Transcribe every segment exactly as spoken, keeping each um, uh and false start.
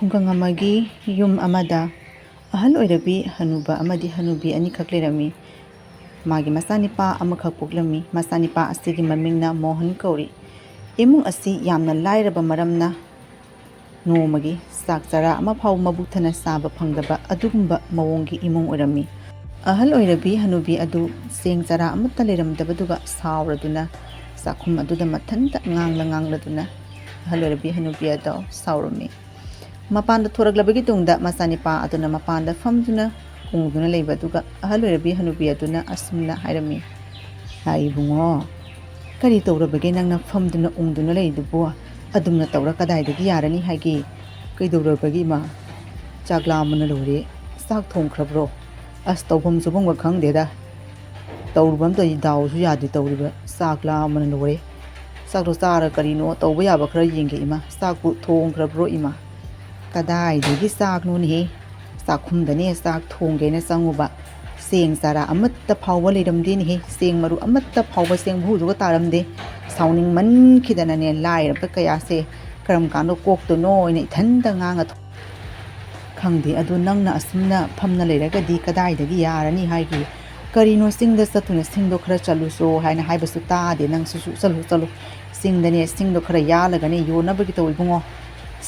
ꯈꯨꯡꯒꯪ ꯑꯃꯒꯤ ꯌꯨꯝ ꯑꯃꯗ ꯑꯍꯜ ꯑꯣꯏꯔꯕꯤ ꯍꯅꯨꯕ ꯑꯃꯗꯤ ꯍꯅꯨꯕꯤ ꯑꯅꯤꯈꯛ ꯂꯩꯔꯝꯃꯤ꯫ ꯃꯥꯒꯤ ꯃꯆꯥꯅꯤꯄꯥ ꯑꯃꯈꯛ ꯄꯣꯛꯂꯝꯃꯤ꯫ ꯃꯆꯥꯅꯤꯄꯥ ꯑꯁꯤꯒꯤ ꯃꯃꯤꯡꯅ ꯃꯣꯍꯟ ꯀꯧꯔꯤ꯫ ꯏꯃꯨꯡ ꯑꯁꯤ ꯌꯥꯝꯅ ꯂꯥꯏꯔꯕ ꯃꯔꯝꯅ ꯅꯣꯡꯃꯒꯤ ꯆꯥꯛ ꯆꯔꯥ ꯑꯃ ꯐꯥꯎ ꯃꯕꯨꯛ ꯊꯟꯅ ꯆꯥꯕ ꯐꯪꯗꯕ ꯑꯗꯨꯒꯨꯝꯕ ꯃꯑꯣꯡꯒꯤ ꯏꯃꯨꯡ ꯑꯣꯏꯔꯝꯃꯤ꯫ ꯑꯍꯜ ꯑꯣꯏꯔꯕꯤ ꯍꯅꯨꯕꯤ ꯑꯗꯨ ꯆꯦꯡ ꯆꯔꯥ ꯑꯃꯠꯇ ꯂꯩꯔꯝꯗꯕꯗꯨꯒ ꯁꯥꯎꯔꯗꯨꯅ ꯆꯥꯛꯈꯨꯝ ꯑꯗꯨꯗ ꯃꯊꯟꯇ ꯉꯥꯡꯂ ꯉꯥꯡꯂꯗꯨꯅ ꯑꯍꯜ ꯑꯣꯏꯔꯕꯤ ꯍꯅꯨꯕꯤ ꯑꯗꯨ ꯁꯥꯎꯔꯝꯃꯤ꯫ ꯃꯄꯥꯟꯗ ꯊꯣꯔꯛꯂꯕꯒꯤ ꯇꯨꯡꯗ ꯃꯆꯥꯅꯤꯄꯥ ꯑꯗꯨꯅ ꯃꯄꯥꯟꯗ ꯐꯝꯗꯨꯅ ꯎꯪꯗꯨꯅ ꯂꯩꯕ ꯑꯗꯨꯒ ꯑꯍꯜ ꯑꯣꯏꯔꯕꯤ ꯍꯅꯨꯕꯤ ꯑꯗꯨꯅ ꯑꯁꯨꯝꯅ ꯍꯥꯏꯔꯝꯃꯤ, "ꯍꯥ ꯏꯕꯨꯡꯉꯣ, ꯀꯔꯤ ꯇꯧꯔꯕꯒꯦ ꯅꯪꯅ ꯐꯝꯗꯨꯅ ꯎꯪꯗꯨꯅ ꯂꯩꯗꯨꯕꯨ? ꯑꯗꯨꯝꯅ ꯇꯧꯔ ꯀꯗꯥꯏꯗꯒꯤ ꯌꯥꯔꯅꯤ ꯍꯥꯏꯒꯦ? ꯀꯩꯗꯧꯔꯕꯒꯦ ꯏꯃꯥ? ꯆꯥꯛ ꯂꯥꯝꯕꯅ ꯂꯣꯏꯔꯦ꯫ ꯆꯥꯛ ꯊꯣꯡꯈ꯭ꯔꯕ꯭ꯔꯣ? ꯑꯁ, ꯇꯧꯐꯝ ꯆꯥꯐꯝꯒ ꯈꯪꯗꯦꯗ꯫ ꯇꯧꯔꯨꯕ ꯑꯝꯇ ꯗꯥꯎꯁꯨ ꯌꯥꯗꯦ ꯇꯧꯔꯤꯕ꯫ ꯆꯥꯛ ꯂꯥꯝꯕꯅ ꯂꯣꯏꯔꯦ꯫ ꯆꯥꯛꯇꯣ ꯆꯥꯔ ꯀꯔꯤꯅꯣ ꯇꯧꯕ ꯌꯥꯕ ꯈꯔ ꯌꯦꯡꯒꯦ ꯏꯃꯥ꯫ ꯆꯥꯛꯄꯨ ꯊꯣꯡꯈ꯭ꯔꯕ꯭ꯔꯣ ꯏꯃꯥ?" ꯀꯗꯥꯏꯗꯒꯤ ꯆꯥꯛꯅꯣꯅꯦꯍꯦ? ꯆꯥꯛꯈꯨꯝꯗꯅꯦ ꯆꯥꯛ ꯊꯣꯡꯒꯦꯅ ꯆꯪꯉꯨꯕ꯫ ꯆꯦꯡ ꯆꯔꯥ ꯑꯃꯠꯇ ꯐꯥꯎꯕ ꯂꯩꯔꯝꯗꯦꯅꯦꯍꯦ꯫ ꯆꯦꯡ ꯃꯔꯨ ꯑꯃꯠꯇ ꯐꯥꯎꯕ ꯆꯦꯡ ꯚꯨꯗꯨꯒ ꯇꯥꯔꯝꯗꯦ꯫ ꯁꯥꯎꯅꯤꯡꯃꯟꯈꯤꯗꯅꯅꯦ ꯂꯥꯏꯔꯕ ꯀꯌꯥꯁꯦ ꯀꯔꯝ ꯀꯥꯟꯗ ꯀꯣꯛꯇꯣꯏꯅꯣ ꯍꯥꯏꯅ ꯏꯊꯟꯇ ꯉꯥꯡꯉ ꯊꯣꯛ-, "ꯈꯪꯗꯦ, ꯑꯗꯨ ꯅꯪꯅ ꯑꯁꯨꯝꯅ ꯐꯝꯅ ꯂꯩꯔꯒꯗꯤ ꯀꯗꯥꯏꯗꯒꯤ ꯌꯥꯔꯅꯤ ꯍꯥꯏꯒꯦ? ꯀꯔꯤꯅꯣ ꯆꯤꯡꯗ ꯆꯠꯇꯨꯅ ꯁꯤꯡꯗꯣ ꯈꯔ ꯆꯠꯂꯨꯆꯣ ꯍꯥꯏꯅ ꯍꯥꯏꯕꯁꯨ ꯇꯥꯗꯦ ꯅꯪꯁꯤꯁꯨ꯫ ꯆꯠꯂꯨ, ꯆꯠꯂꯨ꯫ ꯆꯤꯡꯗꯅꯦ ꯁꯤꯡꯗꯣ ꯈꯔ ꯌꯥꯜꯂꯒꯅꯦ ꯌꯣꯟꯅꯕꯒꯤ ꯇꯧ ꯏꯕꯨꯡꯉꯣ꯫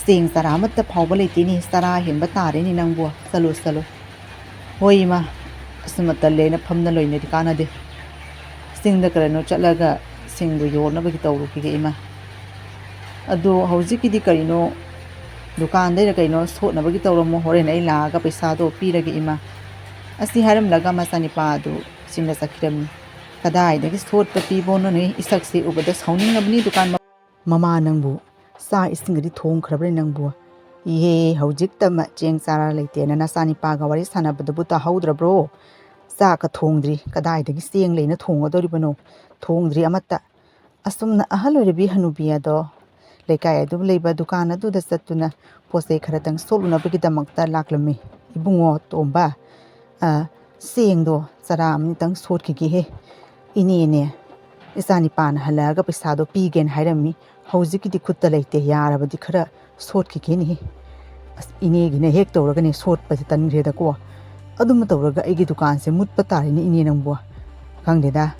ꯆꯦꯡ ꯆꯔꯥ ꯑꯃꯠꯇ ꯐꯥꯎꯕ ꯂꯩꯇꯦꯅꯦ꯫ ꯆꯔꯥ ꯍꯦꯟꯕ ꯇꯥꯔꯦꯅꯦ ꯅꯪꯕꯨ꯫ ꯆꯠꯂꯨ, ꯆꯠꯂꯨ꯫ ꯍꯣꯏ ꯏꯃꯥ, ꯑꯁꯨꯝ ꯇꯜꯂꯦꯅ ꯐꯝꯅ ꯂꯩꯅꯗꯤ ꯀꯥꯟꯅꯗꯦ꯫ ꯆꯤꯡꯗ ꯀꯔꯤꯅꯣ ꯆꯠꯂꯒ ꯁꯤꯡꯗꯣ ꯌꯣꯟꯅꯕꯒꯤ ꯇꯧꯔꯨꯈꯤꯒꯦ ꯏꯃꯥ꯫ ꯑꯗꯣ ꯍꯧꯖꯤꯛꯀꯤꯗꯤ ꯀꯔꯤꯅꯣ ꯗꯨꯀꯥꯟꯗꯩꯔ ꯀꯩꯅꯣ ꯁꯣꯠꯅꯕꯒꯤ ꯇꯧꯔꯝꯃꯣ, ꯍꯣꯔꯦꯟ ꯑꯩ ꯂꯥꯛꯑꯒ ꯄꯩꯁꯥꯗꯣ ꯄꯤꯔꯒꯦ ꯏꯃꯥ꯫" ꯑꯁꯤ ꯍꯥꯏꯔꯝꯂꯒ ꯃꯆꯥꯅꯤꯄꯥ ꯑꯗꯨ ꯆꯤꯡꯗ ꯆꯠꯈꯤꯔꯝꯃꯤ꯫ "ꯀꯗꯥꯏꯗꯒꯤ ꯁꯣꯠꯄ ꯄꯤꯕꯅꯣꯅꯦ? ꯏꯁꯛꯁꯤ ꯎꯕꯗ ꯁꯥꯎꯅꯤꯡꯉꯕꯅꯤ ꯗꯨꯀꯥꯟ ꯃ-, ꯃꯃꯥ ꯅꯪꯕꯨ ꯆꯥꯛ ꯏꯁꯤꯡꯒꯗꯤ ꯊꯣꯡꯈ꯭ꯔꯕ꯭ꯔꯦ ꯅꯪꯕꯨ?" "ꯏꯍꯦ, ꯍꯧꯖꯤꯛꯇ ꯃ-, ꯆꯦꯡ ꯆꯥꯔ ꯂꯩꯇꯦꯅ ꯅꯆꯥꯅꯤꯄꯥꯒ ꯋꯥꯔꯤ ꯁꯥꯟꯅꯕꯗꯨꯕꯨ ꯇꯥꯍꯧꯗ꯭ꯔꯕ꯭ꯔꯣ? ꯆꯥꯛꯀ ꯊꯣꯡꯗ꯭ꯔꯤ꯫ ꯀꯗꯥꯏꯗꯒꯤ ꯆꯦꯡ ꯂꯩꯅ ꯊꯣꯡꯒꯗꯧꯔꯤꯕꯅꯣ? ꯊꯣꯡꯗ꯭ꯔꯤ ꯑꯃꯠꯇ꯫" ꯑꯁꯨꯝꯅ ꯑꯍꯜ ꯑꯣꯏꯔꯕꯤ ꯍꯅꯨꯕꯤ ꯑꯗꯣ ꯂꯩꯀꯥꯏ ꯑꯗꯨ ꯂꯩꯕ ꯗꯨꯀꯥꯟ ꯑꯗꯨꯗ ꯆꯠꯇꯨꯅ ꯄꯣꯠ ꯆꯩ ꯈꯔꯇꯪ ꯁꯣꯠꯂꯨꯅꯕꯒꯤꯗꯃꯛꯇ ꯂꯥꯛꯂꯝꯃꯤ꯫ "ꯏꯕꯨꯡꯉꯣ ꯇꯣꯝꯕ, ꯑ, ꯆꯦꯡꯗꯣ ꯆꯔꯥ ꯑꯃꯅꯤꯇꯪ ꯁꯣꯠꯈꯤꯒꯦꯍꯦ꯫ ꯏꯅꯦꯅꯦ, ꯏꯆꯥꯅꯤꯄꯥꯅ ꯍꯜꯂꯛꯑꯒ ꯄꯩꯁꯥꯗꯣ ꯄꯤꯒꯦꯅ ꯍꯥꯏꯔꯝꯃꯤ꯫ ꯍꯧꯖꯤꯛꯀꯤꯗꯤ ꯈꯨꯠꯇ ꯂꯩꯇꯦ, ꯌꯥꯔꯕꯗꯤ ꯈꯔ ꯁꯣꯠꯈꯤꯒꯦꯅꯦꯍꯦ꯫" ꯑꯁ, ꯏꯅꯦꯒꯤꯅ ꯍꯦꯛ ꯇꯧꯔꯒꯅꯦ ꯁꯣꯠꯄꯁꯦ ꯇꯟꯈ꯭ꯔꯦꯗꯀꯣ꯫ ꯑꯗꯨꯝ ꯇꯧꯔꯒ ꯑꯩꯒꯤ ꯗꯨꯀꯥꯟꯁꯦ ꯃꯨꯠꯄ ꯇꯥꯔꯦꯅꯦ ꯏꯅꯦ ꯅꯪꯕꯨ꯫ ꯈꯪꯗꯦꯗ,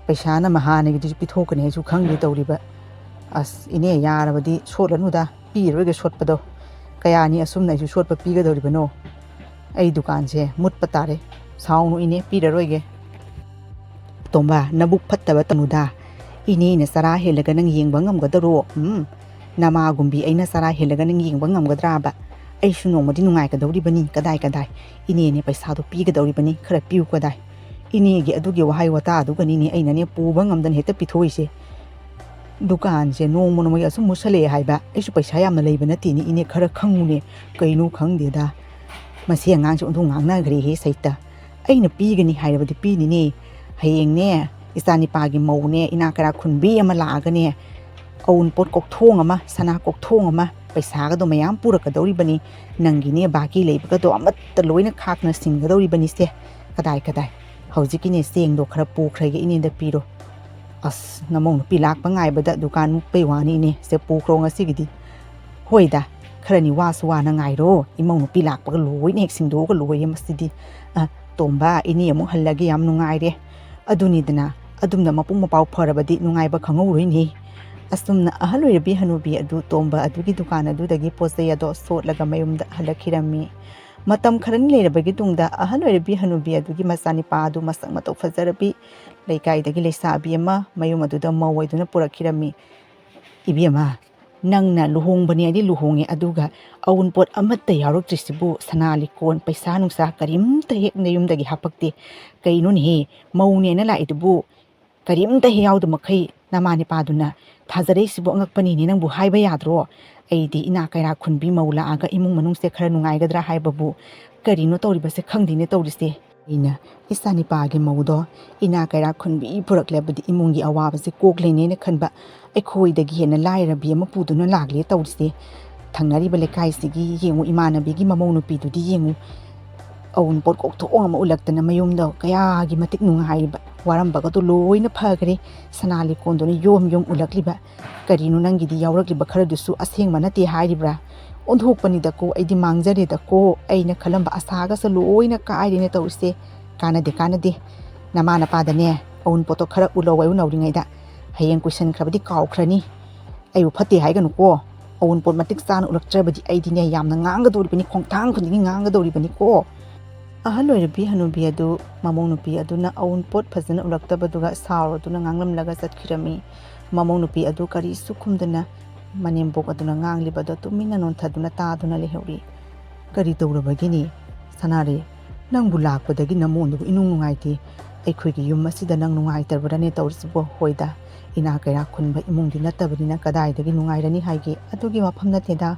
ꯄꯩꯁꯥꯅ ꯍꯥꯟꯅꯒꯤꯗꯨꯁꯨ ꯄꯤꯊꯣꯛꯀꯅꯤ ꯍꯥꯏꯁꯨ ꯈꯪꯗꯦ ꯇꯧꯔꯤꯕ꯫ ꯑꯁ ꯏꯅꯦ, ꯌꯥꯔꯕꯗꯤ ꯁꯣꯠꯂꯅꯨꯗ, ꯄꯤꯔꯔꯣꯏꯒꯦ ꯁꯣꯠꯄꯗꯣ꯫ ꯀꯌꯥꯅꯤ ꯑꯁꯨꯝꯅ ꯑꯩꯁꯨ ꯁꯣꯠꯄ ꯄꯤꯒꯗꯧꯔꯤꯕꯅꯣ? ꯑꯩ ꯗꯨꯀꯥꯟꯁꯦ ꯃꯨꯠꯄ ꯇꯥꯔꯦ꯫ ꯁꯥꯎꯅꯨ ꯏꯅꯦ, ꯄꯤꯔꯔꯣꯏꯒꯦ꯫ ꯇꯣꯝꯕ, ꯅꯕꯨꯛ ꯐꯠꯇꯕ ꯇꯧꯅꯨꯗ꯫ ꯏꯅꯦꯅ ꯆꯔꯥ ꯍꯦꯜꯂꯒ ꯅꯪ ꯌꯦꯡꯕ ꯉꯝꯒꯗꯔꯣ? ꯎꯝ? ꯅꯃꯥꯒꯨꯝꯕꯤ ꯑꯩꯅ ꯆꯔꯥ ꯍꯦꯜꯂꯒ ꯅꯪ ꯌꯦꯡꯕ ꯉꯝꯒꯗ꯭ꯔꯥꯕ? ꯑꯩꯁꯨ ꯅꯣꯡꯃꯗꯤ ꯅꯨꯡꯉꯥꯏꯒꯗꯧꯔꯤꯕꯅꯤ꯫ ꯀꯗꯥꯏ ꯀꯗꯥꯏ? ꯏꯅꯦꯅꯦ ꯄꯩꯁꯥꯗꯣ ꯄꯤꯒꯗꯧꯔꯤꯕꯅꯤ, ꯈꯔ ꯄꯤꯌꯨ ꯀꯗꯥꯏ? ꯏꯅꯦꯒꯤ ꯑꯗꯨꯒꯤ ꯋꯥꯍꯩ ꯋꯥꯇꯥ ꯑꯗꯨꯒꯅꯤꯅꯦ ꯑꯩꯅꯅꯦ ꯄꯨꯕ ꯉꯝꯗꯅ ꯍꯦꯛꯇ ꯄꯤꯊꯣꯛꯏꯁꯦ꯫ ꯗꯨꯀꯥꯟꯁꯦ ꯅꯣꯡꯃ ꯅꯣꯡꯃꯒꯤ ꯑꯁꯨꯝ ꯃꯨꯠꯁꯜꯂꯛꯑꯦ ꯍꯥꯏꯕ꯫ ꯑꯩꯁꯨ ꯄꯩꯁꯥ ꯌꯥꯝꯅ ꯂꯩꯕ ꯅꯠꯇꯦꯅꯦ ꯏꯅꯦ, ꯈꯔ ꯈꯪꯉꯨꯅꯦ꯫ ꯀꯩꯅꯣ ꯈꯪꯗꯦꯗ, ꯃꯁꯤ ꯑꯉꯥꯡꯁꯦ ꯑꯣꯟꯊꯣꯛ ꯉꯥꯡꯅꯈ꯭ꯔꯦꯍꯦ ꯁꯩꯇ꯫ ꯑꯩꯅ ꯄꯤꯒꯅꯤ ꯍꯥꯏꯔꯕꯗꯤ ꯄꯤꯅꯤꯅꯦ꯫ ꯍꯌꯦꯡꯅꯦ ꯏꯆꯥꯅꯤꯄꯥꯒꯤ ꯃꯧꯅꯦ ꯏꯅꯥꯛ ꯀꯩꯔꯥꯛ ꯈꯨꯟꯕꯤ ꯑꯃ ꯂꯥꯛꯑꯒꯅꯦ, ꯑꯎꯟꯄꯣꯠ ꯀꯣꯛꯊꯣꯡ ꯑꯃ, ꯁꯅꯥ ꯀꯣꯛꯊꯣꯡ ꯑꯃ, ꯄꯩꯁꯥꯒꯗꯣ ꯃꯌꯥꯝ ꯄꯨꯔꯛꯀꯗꯧꯔꯤꯕꯅꯤ꯫ ꯅꯪꯒꯤꯅꯦ ꯕꯥꯀꯤ ꯂꯩꯕꯒꯗꯣ ꯑꯃꯠꯇ ꯂꯣꯏꯅ ꯈꯥꯛꯅ ꯁꯤꯡꯒꯗꯧꯔꯤꯕꯅꯤꯁꯦ꯫ ꯀꯗꯥꯏ ꯀꯗꯥꯏ? ꯍꯧꯖꯤꯛꯀꯤꯅꯦ ꯆꯦꯡꯗꯣ ꯈꯔ ꯄꯨꯈ꯭ꯔꯒꯦ, ꯏꯅꯦꯗ ꯄꯤꯔꯣ꯫ ꯑꯁ, ꯅꯃꯧ ꯅꯨꯄꯤ ꯂꯥꯛꯄ ꯉꯥꯏꯕꯗ ꯗꯨꯀꯥꯟ ꯃꯨꯠꯄꯩ ꯋꯥꯅꯤꯅꯦ꯫ ꯁꯦ, ꯄꯨꯈ꯭ꯔꯣ ꯉꯁꯤꯒꯤꯗꯤ꯫ ꯍꯣꯏꯗ, ꯈꯔꯅꯤ ꯋꯥꯁꯨ ꯋꯥꯅ ꯉꯥꯏꯔꯣ꯫ ꯏꯃꯧ ꯅꯨꯄꯤ ꯂꯥꯛꯄꯒ ꯂꯣꯏꯅ ꯍꯦꯛ ꯁꯤꯡꯗꯣꯛꯑꯒ ꯂꯣꯏꯔꯦ ꯃꯁꯤꯗꯤ꯫ ꯑ, ꯇꯣꯝꯕ, ꯏꯅꯦ ꯑꯃꯨꯛ ꯍꯜꯂꯒꯦ, ꯌꯥꯝ ꯅꯨꯡꯉꯥꯏꯔꯦ꯫ ꯑꯗꯨꯅꯤꯗꯅ, ꯑꯗꯨꯝꯅ ꯃꯄꯨꯡ ꯃꯄꯥꯎ ꯐꯔꯕꯗꯤ ꯅꯨꯡꯉꯥꯏꯕ ꯈꯪꯍꯧꯔꯣꯏꯅꯦ꯫ ꯑꯁꯨꯝꯅ ꯑꯍꯜ ꯑꯣꯏꯔꯕꯤ ꯍꯅꯨꯕꯤ ꯑꯗꯨ ꯇꯣꯝꯕ ꯑꯗꯨꯒꯤ ꯗꯨꯀꯥꯟ ꯑꯗꯨꯗꯒꯤ ꯄꯣꯠ ꯆꯩ ꯑꯗꯣ ꯁꯣꯠꯂꯒ ꯃꯌꯨꯝꯗ ꯍꯜꯂꯛꯈꯤꯔꯝꯃꯤ꯫ ꯃꯇꯝ ꯈꯔꯅꯤ ꯂꯩꯔꯕꯒꯤ ꯇꯨꯡꯗ ꯑꯍꯜ ꯑꯣꯏꯔꯕꯤ ꯍꯅꯨꯕꯤ ꯑꯗꯨꯒꯤ ꯃꯆꯥꯅꯤꯄꯥ ꯑꯗꯨ ꯃꯁꯛ ꯃꯇꯧ ꯐꯖꯔꯕꯤ ꯂꯩꯀꯥꯏꯗꯒꯤ ꯂꯩꯁꯥꯕꯤ ꯑꯃ ꯃꯌꯨꯝ ꯑꯗꯨꯗ ꯃꯧ ꯑꯣꯏꯗꯨꯅ ꯄꯨꯔꯛꯈꯤꯔꯝꯃꯤ꯫ "ꯏꯕꯦꯝꯃ, ꯅꯪꯅ ꯂꯨꯍꯣꯡꯕꯅꯦꯗꯤ ꯂꯨꯍꯣꯡꯉꯦ, ꯑꯗꯨꯒ ꯑꯎꯟꯄꯣꯠ ꯑꯃꯠꯇ ꯌꯥꯎꯔꯛꯇ꯭ꯔꯤꯁꯤꯕꯨ? ꯁꯅꯥ ꯂꯤꯛꯀꯣꯟ, ꯄꯩꯁꯥ ꯅꯨꯡꯁꯥ ꯀꯔꯤꯝꯇ ꯍꯦꯛ ꯅꯌꯨꯝꯗꯒꯤ ꯍꯥꯄꯛꯇꯦ꯫ ꯀꯩꯅꯣꯅꯦꯍꯦ, ꯃꯧꯅꯦꯅ ꯂꯥꯛꯏꯗꯨꯕꯨ ꯀꯔꯤꯝꯇ ꯍꯦꯛ ꯌꯥꯎꯗ ꯃꯈꯩ ꯅꯃꯥ ꯅꯤꯄꯥꯗꯨꯅ ꯊꯥꯖꯔꯛꯏꯁꯤꯕꯨ ꯑꯉꯛꯄꯅꯤꯅꯦ꯫ ꯅꯪꯕꯨ ꯍꯥꯏꯕ ꯌꯥꯗ꯭ꯔꯣ? ꯑꯩꯗꯤ ꯏꯅꯥꯛ ꯀꯩꯔꯥꯛ ꯈꯨꯟꯕꯤ ꯃꯧ ꯂꯥꯛꯑꯒ ꯏꯃꯨꯡ ꯃꯅꯨꯡꯁꯦ ꯈꯔ ꯅꯨꯡꯉꯥꯏꯒꯗ꯭ꯔꯥ ꯍꯥꯏꯕꯕꯨ ꯀꯔꯤꯅꯣ ꯇꯧꯔꯤꯕꯁꯦ ꯈꯪꯗꯦꯅꯦ ꯇꯧꯔꯤꯁꯦ꯫ ꯑꯩꯅ ꯏꯆꯥꯅꯤꯄꯥꯒꯤ ꯃꯧꯗꯣ ꯏꯅꯥꯛ ꯀꯩꯔꯥꯛ ꯈꯨꯟꯕꯤ ꯄꯨꯔꯛꯂꯕꯗꯤ ꯏꯃꯨꯡꯒꯤ ꯑꯋꯥꯕꯁꯦ ꯀꯣꯛꯂꯦꯅꯦꯅ ꯈꯟꯕ꯫ ꯑꯩꯈꯣꯏꯗꯒꯤ ꯍꯦꯟꯅ ꯂꯥꯏꯔꯕꯤ ꯑꯃ ꯄꯨꯗꯨꯅ ꯂꯥꯛꯂꯦ ꯇꯧꯔꯤꯁꯦ꯫ ꯊꯪꯅꯔꯤꯕ ꯂꯩꯀꯥꯏꯁꯤꯒꯤ ꯌꯦꯡꯉꯨ, ꯏꯃꯥꯟꯅꯕꯤꯒꯤ ꯃꯃꯧ ꯅꯨꯄꯤꯗꯨꯗꯤ ꯌꯦꯡꯉꯨ, ꯑꯎꯟꯄꯣꯠ ꯀꯣꯛꯊꯣꯛ ꯑꯃ ꯎꯠꯂꯛꯇꯅ ꯃꯌꯨꯝꯗ ꯀꯌꯥꯒꯤ ꯃꯇꯤꯛ ꯅꯨꯡꯉꯥꯏꯔꯤꯕ꯫ ꯋꯥꯔꯝꯕꯒꯗꯣ ꯂꯣꯏꯅ ꯐꯈ꯭ꯔꯦ꯫ ꯁꯅꯥ ꯂꯤꯛꯀꯣꯟꯗꯨꯅ ꯌꯣꯝ ꯌꯣꯝ ꯎꯠꯂꯛꯂꯤꯕ꯫ "ꯀꯔꯤꯅꯣ, ꯅꯪꯒꯤꯗꯤ ꯌꯥꯎꯔꯛꯂꯤꯕ ꯈꯔꯗꯨꯁꯨ ꯑꯁꯦꯡꯕ ꯅꯠꯇꯦ ꯍꯥꯏꯔꯤꯕ꯭ꯔꯥ? ꯑꯣꯟꯊꯣꯛꯄꯅꯤꯗꯀꯣ, ꯑꯩꯗꯤ ꯃꯥꯡꯖꯔꯦꯗꯀꯣ, ꯑꯩꯅ ꯈꯜꯂꯝꯕ ꯑꯁꯥꯒꯁꯨ ꯂꯣꯏꯅ ꯀꯥꯏꯔꯦꯅꯦ ꯇꯧꯔꯤꯁꯦ꯫ ꯀꯥꯟꯅꯗꯦ, ꯀꯥꯟꯅꯗꯦ꯫ ꯅꯃꯥ ꯅꯄꯥꯗꯅꯦ ꯑꯎꯟꯄꯣꯠꯇꯣ ꯈꯔ ꯎꯠꯂꯧ ꯍꯥꯏꯌꯨ ꯅꯧꯔꯤꯉꯩꯗ, ꯍꯌꯦꯡ ꯀꯨꯏꯁꯟꯈ꯭ꯔꯕꯗꯤ ꯀꯥꯎꯈ꯭ꯔꯅꯤ꯫ ꯑꯩꯕꯨ ꯐꯠꯇꯦ ꯍꯥꯏꯒꯅꯨꯀꯣ꯫ ꯑꯎꯟꯄꯣꯠ ꯃꯇꯤꯛ ꯆꯥꯅ ꯎꯠꯂꯛꯇ꯭ꯔꯕꯗꯤ ꯑꯩꯗꯤꯅꯦ ꯌꯥꯝꯅ ꯉꯥꯡꯒꯗꯧꯔꯤꯕꯅꯤ, ꯈꯣꯡꯊꯥꯡ ꯈꯨꯗꯤꯡꯒꯤ ꯉꯥꯡꯒꯗꯧꯔꯤꯕꯅꯤꯀꯣ꯫" ꯑꯍꯜ ꯑꯣꯏꯔꯕꯤ ꯍꯅꯨꯕꯤ ꯑꯗꯨ ꯃꯃꯧ ꯅꯨꯄꯤ ꯑꯗꯨꯅ ꯑꯎꯟꯄꯣꯠ ꯐꯖꯅ ꯎꯠꯂꯛꯇꯕꯗꯨꯒ ꯁꯥꯎꯔꯗꯨꯅ ꯉꯥꯡꯂꯝꯂꯒ ꯆꯠꯈꯤꯔꯝꯃꯤ꯫ ꯃꯃꯧ ꯅꯨꯄꯤ ꯑꯗꯨ ꯀꯔꯤꯁꯨ ꯈꯨꯝꯗꯅ ꯃꯅꯦꯝꯕꯣꯛ ꯑꯗꯨꯅ ꯉꯥꯡꯂꯤꯕꯗꯣ ꯇꯨꯃꯤꯟꯅ ꯅꯣꯟꯊꯗꯨꯅ ꯇꯥꯗꯨꯅ ꯂꯩꯍꯧꯔꯤ꯫ "ꯀꯔꯤ ꯇꯧꯔꯕꯒꯤꯅꯤ? ꯁꯅꯥꯔꯩ, ꯅꯪꯕꯨ ꯂꯥꯛꯄꯗꯒꯤ ꯅꯃꯣꯟꯗꯨꯕꯨ ꯏꯅꯨꯡ ꯅꯨꯡꯉꯥꯏꯇꯦ꯫ ꯑꯩꯈꯣꯏꯒꯤ ꯌꯨꯝ ꯑꯁꯤꯗ ꯅꯪ ꯅꯨꯡꯉꯥꯏꯇꯕ꯭ꯔꯅꯦ ꯇꯧꯔꯤꯁꯤꯕꯣ?" "ꯍꯣꯏꯗ, ꯏꯅꯥ ꯀꯩꯔꯥꯛ ꯈꯨꯟꯕ ꯏꯃꯨꯡꯗꯤ ꯅꯠꯇꯕꯅꯤꯅ ꯀꯗꯥꯏꯗꯒꯤ ꯅꯨꯡꯉꯥꯏꯔꯅꯤ ꯍꯥꯏꯒꯦ? ꯑꯗꯨꯒꯤ ꯋꯥꯐꯝ ꯅꯠꯇꯦꯗ꯫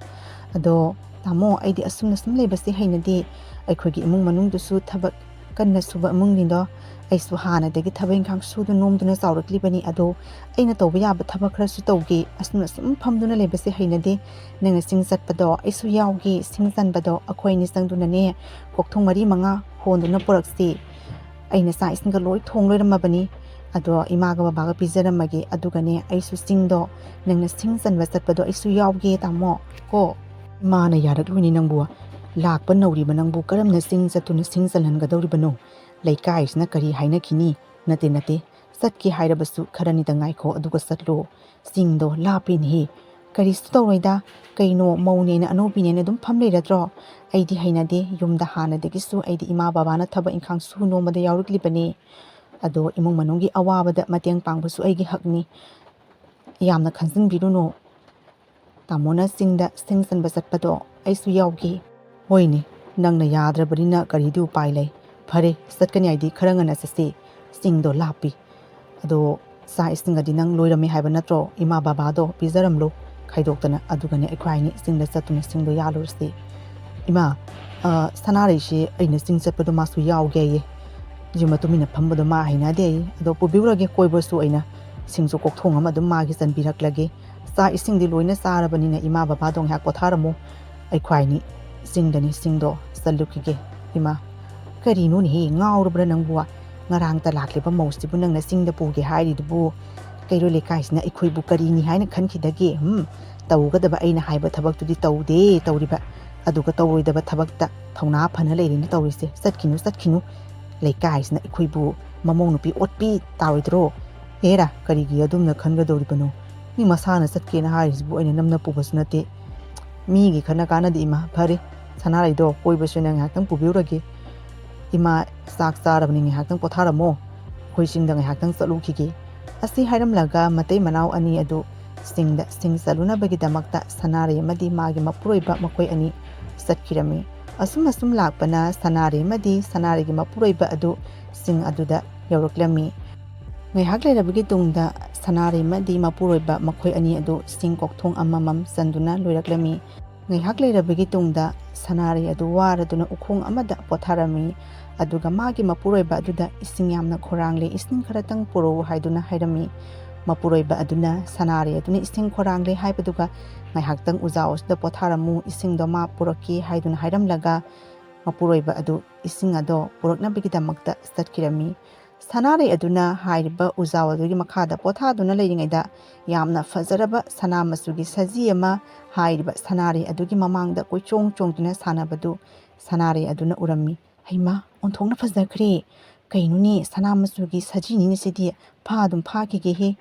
ꯑꯗꯣ ꯇꯥꯃꯣ, ꯑꯩꯗꯤ ꯑꯁꯨꯝꯅ ꯁꯨꯝ ꯂꯩꯕꯁꯦ ꯍꯩꯅꯗꯦ꯫ ꯑꯩꯈꯣꯏꯒꯤ ꯏꯃꯨꯡ ꯃꯅꯨꯡꯗꯨꯁꯨ ꯊꯕꯛ ꯀꯟꯅ ꯁꯨꯕ ꯏꯃꯨꯡꯅꯤꯗꯣ꯫ ꯑꯩꯁꯨ ꯍꯥꯟꯅꯗꯒꯤ ꯊꯕꯛ ꯏꯪꯈꯥꯡ ꯁꯨꯗꯨꯅ ꯅꯣꯝꯗꯨꯅ ꯆꯥꯎꯔꯛꯂꯤꯕꯅꯤ꯫ ꯑꯗꯣ ꯑꯩꯅ ꯇꯧꯕ ꯌꯥꯕ ꯊꯕꯛ ꯈꯔꯁꯨ ꯇꯧꯒꯦ꯫ ꯑꯁꯨꯝꯅ ꯁꯨꯝ ꯐꯝꯗꯨꯅ ꯂꯩꯕꯁꯦ ꯍꯩꯅꯗꯦ꯫ ꯅꯪꯅ ꯆꯤꯡ ꯆꯠꯄꯗꯣ ꯑꯩꯁꯨ ꯌꯥꯎꯒꯦ, ꯁꯤꯡ ꯆꯟꯕꯗꯣ ꯑꯩꯈꯣꯏ ꯑꯅꯤ ꯆꯪꯗꯨꯅꯅꯦ ꯀꯣꯛꯊꯣꯡ ꯃꯔꯤ ꯃꯉꯥ ꯍꯣꯟꯗꯨꯅ ꯄꯨꯔꯛꯁꯤ꯫ ꯑꯩꯅ ꯆꯥꯛ ꯏꯁꯤꯡꯒ ꯂꯣꯏ ꯊꯣꯡ ꯂꯣꯏꯔꯝꯃꯕꯅꯤ꯫ ꯑꯗꯣ ꯏꯃꯥꯒ ꯕꯕꯥꯒ ꯄꯤꯖꯔꯝꯃꯒꯦ꯫ ꯑꯗꯨꯒꯅꯦ ꯑꯩꯁꯨ ꯆꯤꯡꯗꯣ ꯅꯪꯅ ꯁꯤꯡ ꯆꯟꯕ ꯆꯠꯄꯗꯣ ꯑꯩꯁꯨ ꯌꯥꯎꯒꯦ ꯇꯥꯃꯣ ꯀꯣ꯫" "ꯏꯃꯥꯅ ꯌꯥꯔꯛꯂꯣꯏꯅꯦ ꯅꯪꯕꯨ꯫ ꯂꯥꯛꯄ ꯅꯧꯔꯤꯕ ꯅꯪꯕꯨ ꯀꯔꯝꯅ ꯆꯤꯡ ꯆꯠꯇꯨꯅ ꯁꯤꯡ ꯆꯜꯍꯟꯒꯗꯧꯔꯤꯕꯅꯣ? ꯂꯩꯀꯥꯏꯁꯤꯅ ꯀꯔꯤ ꯍꯥꯏꯅꯈꯤꯅꯤ?" "ꯅꯠꯇꯦ, ꯅꯠꯇꯦ, ꯆꯠꯀꯦ ꯍꯥꯏꯔꯕꯁꯨ ꯈꯔꯅꯤꯗ ꯉꯥꯏꯈꯣ, ꯑꯗꯨꯒ ꯆꯠꯂꯣ꯫ ꯆꯤꯡꯗꯣ ꯂꯥꯞꯄꯦꯅꯦꯍꯦ꯫" "ꯀꯔꯤꯁꯨ ꯇꯧꯔꯣꯏꯗ, ꯀꯩꯅꯣ ꯃꯧꯅꯦꯅ ꯑꯅꯧꯕꯤꯅꯦꯅ ꯑꯗꯨꯝ ꯐꯝ ꯂꯩꯔꯗ꯭ꯔꯣ? ꯑꯩꯗꯤ ꯍꯩꯅꯗꯦ꯫ ꯌꯨꯝꯗ ꯍꯥꯟꯅꯗꯒꯤꯁꯨ ꯑꯩꯗꯤ ꯏꯃꯥ ꯕꯕꯥꯅ ꯊꯕꯛ ꯏꯪꯈꯥꯡ ꯁꯨ ꯅꯣꯝꯕꯗ ꯌꯥꯎꯔꯛꯂꯤꯕꯅꯤ꯫ ꯑꯗꯣ ꯏꯃꯨꯡ ꯃꯅꯨꯡꯒꯤ ꯑꯋꯥꯕꯗ ꯃꯇꯦꯡ ꯄꯥꯡꯕꯁꯨ ꯑꯩꯒꯤ ꯍꯛꯅꯤ꯫ ꯌꯥꯝꯅ ꯈꯟꯖꯤꯟꯕꯤꯔꯨꯅꯨ꯫ ꯇꯥꯃꯣꯅ ꯆꯤꯡꯗ ꯁꯤꯡ ꯆꯟꯕ ꯆꯠꯄꯗꯣ ꯑꯩꯁꯨ ꯌꯥꯎꯒꯦ꯫" "ꯍꯣꯏꯅꯦ, ꯅꯪꯅ ꯌꯥꯗ꯭ꯔꯕꯅꯤꯅ ꯀꯔꯤꯗꯤ ꯎꯄꯥꯏ ꯂꯩ? ꯐꯔꯦ, ꯆꯠꯀꯅꯤ ꯍꯥꯏꯗꯤ ꯈꯔ ꯉꯟꯅ ꯆꯠꯁꯤ꯫ ꯆꯤꯡꯗꯣ ꯂꯥꯞꯄꯤ꯫ ꯑꯗꯣ ꯆꯥꯛ ꯏꯁꯤꯡꯒꯗꯤ ꯅꯪ ꯂꯣꯏꯔꯝꯃꯦ ꯍꯥꯏꯕ ꯅꯠꯇ꯭ꯔꯣ? ꯏꯃꯥ ꯕꯕꯥꯗꯣ ꯄꯤꯖꯔꯝꯂꯣ ꯈꯥꯏꯗꯣꯛꯇꯅ, ꯑꯗꯨꯒꯅꯦ ꯑꯩꯈꯣꯏ ꯑꯅꯤ ꯆꯤꯡꯗ ꯆꯠꯇꯨꯅ ꯁꯤꯡꯗꯣ ꯌꯥꯜꯂꯨꯔꯁꯤ꯫" "ꯏꯃꯥ, ꯑ, ꯁꯅꯥꯔꯩꯁꯦ ꯑꯩꯅ ꯆꯤꯡ ꯆꯠꯄꯗꯣ ꯃꯥꯁꯨ ꯌꯥꯎꯒꯦ ꯍꯥꯏꯌꯦ꯫ ꯌꯨꯝ ꯃꯇꯨꯡ ꯏꯟꯅ ꯐꯝꯕꯗꯣ ꯃꯥ ꯍꯩꯅꯗꯦ ꯍꯥꯏꯌꯦ꯫ ꯑꯗꯣ ꯄꯨꯕꯤꯔꯨꯔꯒꯦ ꯀꯣꯏꯕꯁꯨ ꯑꯣꯏꯅ꯫ ꯁꯤꯡꯁꯨ ꯀꯣꯛꯊꯣꯡ ꯑꯃ ꯑꯗꯨꯝ ꯃꯥꯒꯤ ꯆꯟꯕꯤꯔꯛꯂꯒꯦ꯫ ꯆꯥꯛ ꯏꯁꯤꯡꯗꯤ ꯂꯣꯏꯅ ꯆꯥꯔꯕꯅꯤꯅ ꯏꯃꯥ ꯕꯕꯥꯗꯣ ꯉꯥꯏꯍꯥꯛ ꯄꯣꯊꯥꯔꯝꯃꯣ꯫ ꯑꯩꯈꯣꯏ ꯑꯅꯤ ꯆꯤꯡꯗꯅꯤ ꯁꯤꯡꯗꯣ ꯆꯠꯂꯨꯈꯤꯒꯦ꯫" "ꯏꯃꯥ, ꯀꯔꯤꯅꯣꯅꯦꯍꯦ, ꯉꯥꯎꯔꯕ꯭ꯔꯥ ꯅꯪꯕꯨ? ꯉꯔꯥꯡꯇ ꯂꯥꯛꯂꯤꯕ ꯃꯧꯁꯤꯕꯨ ꯅꯪꯅ ꯆꯤꯡꯗ ꯄꯨꯒꯦ ꯍꯥꯏꯔꯤꯗꯨꯕꯨ? ꯀꯩꯔꯣꯜ ꯂꯩꯀꯥꯏꯁꯤꯅ ꯑꯩꯈꯣꯏꯕꯨ ꯀꯔꯤꯅꯤ ꯍꯥꯏꯅ ꯈꯟꯈꯤꯗꯒꯦ? ꯍꯝ? ꯇꯧꯒꯗꯕ ꯑꯩꯅ ꯍꯥꯏꯕ ꯊꯕꯛꯇꯨꯗꯤ ꯇꯧꯗꯦ ꯇꯧꯔꯤꯕ, ꯑꯗꯨꯒ ꯇꯧꯔꯣꯏꯗꯕ ꯊꯕꯛꯇ ꯊꯧꯅꯥ ꯐꯅ ꯂꯩꯔꯦꯅ ꯇꯧꯔꯤꯁꯦ꯫ ꯆꯠꯈꯤꯅꯨ, ꯆꯠꯈꯤꯅꯨ꯫ ꯂꯩꯀꯥꯏꯁꯤꯅ ꯑꯩꯈꯣꯏꯕꯨ ꯃꯃꯧ ꯅꯨꯄꯤ ꯑꯣꯠꯄꯤ ꯇꯥꯔꯣꯏꯗ꯭ꯔꯣ? ꯍꯦꯔꯥ, ꯀꯔꯤꯒꯤ ꯑꯗꯨꯝꯅ ꯈꯟꯒꯗꯧꯔꯤꯕꯅꯣ? ꯃꯤ ꯃꯁꯥꯅ ꯆꯠꯀꯦꯅ ꯍꯥꯏꯔꯤꯁꯤꯕꯨ ꯑꯩꯅ ꯅꯝꯅ ꯄꯨꯕꯁꯨ ꯅꯠꯇꯦ꯫ ꯃꯤꯒꯤ ꯈꯟꯅ ꯀꯥꯟꯅꯗꯦ ꯏꯃꯥ꯫ ꯐꯔꯦ, ꯁꯅꯥꯔꯩꯗꯣ ꯀꯣꯏꯕꯁꯨ ꯑꯩꯅ ꯉꯥꯏꯍꯥꯛꯇꯪ ꯄꯨꯕꯤꯔꯨꯔꯒꯦ꯫ ꯏꯃꯥ ꯆꯥꯛ ꯆꯥꯔꯕꯅꯤ, ꯉꯥꯏꯍꯥꯛꯇꯪ ꯄꯣꯊꯥꯔꯝꯃꯣ꯫ ꯑꯩꯈꯣꯏ ꯆꯤꯡꯗ ꯉꯥꯏꯍꯥꯛꯇꯪ ꯆꯠꯂꯨꯈꯤꯒꯦ꯫ ꯑꯁꯤ ꯍꯥꯏꯔꯝꯂꯒ ꯃꯇꯩ ꯃꯅꯥꯎ ꯑꯅꯤ ꯑꯗꯨ ꯆꯤꯡꯗ ꯁꯤꯡ ꯆꯠꯂꯨꯅꯕꯒꯤꯗꯃꯛꯇ ꯁꯅꯥꯔꯩ ꯑꯃꯗꯤ ꯃꯥꯒꯤ ꯃꯄꯨꯔꯣꯏꯕ ꯃꯈꯣꯏ ꯑꯅꯤ ꯆꯠꯈꯤꯔꯝꯃꯤ꯫ ꯑꯁꯨꯝ ꯑꯁꯨꯝ ꯂꯥꯛꯄꯅ ꯁꯅꯥꯔꯩ ꯑꯃꯗꯤ ꯁꯅꯥꯔꯩꯒꯤ ꯃꯄꯨꯔꯣꯏꯕ ꯑꯗꯨ ꯆꯤꯡ ꯑꯗꯨꯗ ꯌꯧꯔꯛꯂꯝꯃꯤ꯫ ꯉꯥꯏꯍꯥꯛ ꯂꯩꯔꯕꯒꯤ ꯇꯨꯡꯗ ꯁꯅꯥꯔꯩ ꯑꯃꯗꯤ ꯃꯄꯨꯔꯣꯏꯕ ꯃꯈꯣꯏ ꯑꯅꯤ ꯑꯗꯨ ꯆꯤꯡ ꯀꯣꯛꯊꯣꯡ ꯑꯃꯃꯝ ꯆꯟꯗꯨꯅ ꯂꯣꯏꯔꯛꯂꯝꯃꯤ꯫ ꯉꯥꯏꯍꯥꯛ ꯂꯩꯔꯕꯒꯤ ꯇꯨꯡꯗ ꯁꯅꯥꯔꯩ ꯑꯗꯨ ꯋꯥꯔꯗꯨꯅ ꯎꯈꯣꯡ ꯑꯃꯗ ꯄꯣꯊꯥꯔꯝꯃꯤ꯫ ꯑꯗꯨꯒ ꯃꯥꯒꯤ ꯃꯄꯨꯔꯣꯏꯕ ꯑꯗꯨꯗ "ꯏꯁꯤꯡ ꯌꯥꯝꯅ ꯈꯧꯔꯥꯡꯂꯦ, ꯏꯁꯤꯡ ꯈꯔꯇꯪ ꯄꯨꯔꯛꯎ" ꯍꯥꯏꯗꯨꯅ ꯍꯥꯏꯔꯝꯃꯤ꯫ ꯃꯄꯨꯔꯣꯏꯕ ꯑꯗꯨꯅ ꯁꯅꯥꯔꯩ ꯑꯗꯨꯅ "ꯏꯁꯤꯡ ꯈꯧꯔꯥꯡꯂꯦ" ꯍꯥꯏꯕꯗꯨꯒ "ꯉꯥꯏꯍꯥꯛꯇꯪ ꯎꯖꯥꯎ ꯑꯁꯤꯗ ꯄꯣꯊꯥꯔꯝꯃꯨ, ꯏꯁꯤꯡꯗꯣ ꯃꯥ ꯄꯨꯔꯛꯀꯦ" ꯍꯥꯏꯗꯨꯅ ꯍꯥꯏꯔꯝꯂꯒ ꯃꯄꯨꯔꯣꯏꯕ ꯑꯗꯨ ꯏꯁꯤꯡ ꯑꯗꯣ ꯄꯨꯔꯛꯅꯕꯒꯤꯗꯃꯛꯇ ꯆꯠꯈꯤꯔꯝꯃꯤ꯫ ꯁꯅꯥꯔꯩ ꯑꯗꯨꯅ ꯍꯥꯏꯔꯤꯕ ꯎꯖꯥꯎ ꯑꯗꯨꯒꯤ ꯃꯈꯥꯗ ꯄꯣꯊꯥꯗꯨꯅ ꯂꯩꯔꯤꯉꯩꯗ ꯌꯥꯝꯅ ꯐꯖꯔꯕ ꯁꯅꯥ ꯃꯆꯨꯒꯤ ꯁꯖꯤ ꯑꯃ ꯍꯥꯏꯔꯤꯕ ꯁꯅꯥꯔꯩ ꯑꯗꯨꯒꯤ ꯃꯃꯥꯡꯗ ꯀꯣꯏꯆꯣꯡ ꯆꯣꯡꯗꯨꯅ ꯁꯥꯟꯅꯕꯗꯨ ꯁꯅꯥꯔꯩ ꯑꯗꯨꯅ ꯎꯔꯝꯃꯤ꯫ "ꯍꯩꯃꯥ, ꯑꯣꯟꯊꯣꯛꯅ ꯐꯖꯈ꯭ꯔꯦ! ꯀꯩꯅꯣꯅꯦ, ꯁꯅꯥ ꯃꯆꯨꯒꯤ ꯁꯖꯤꯅꯤꯅꯦ ꯁꯤꯗꯤ, ꯐꯥ ꯑꯗꯨꯝ ꯐꯥꯈꯤꯒꯦꯍꯦ!"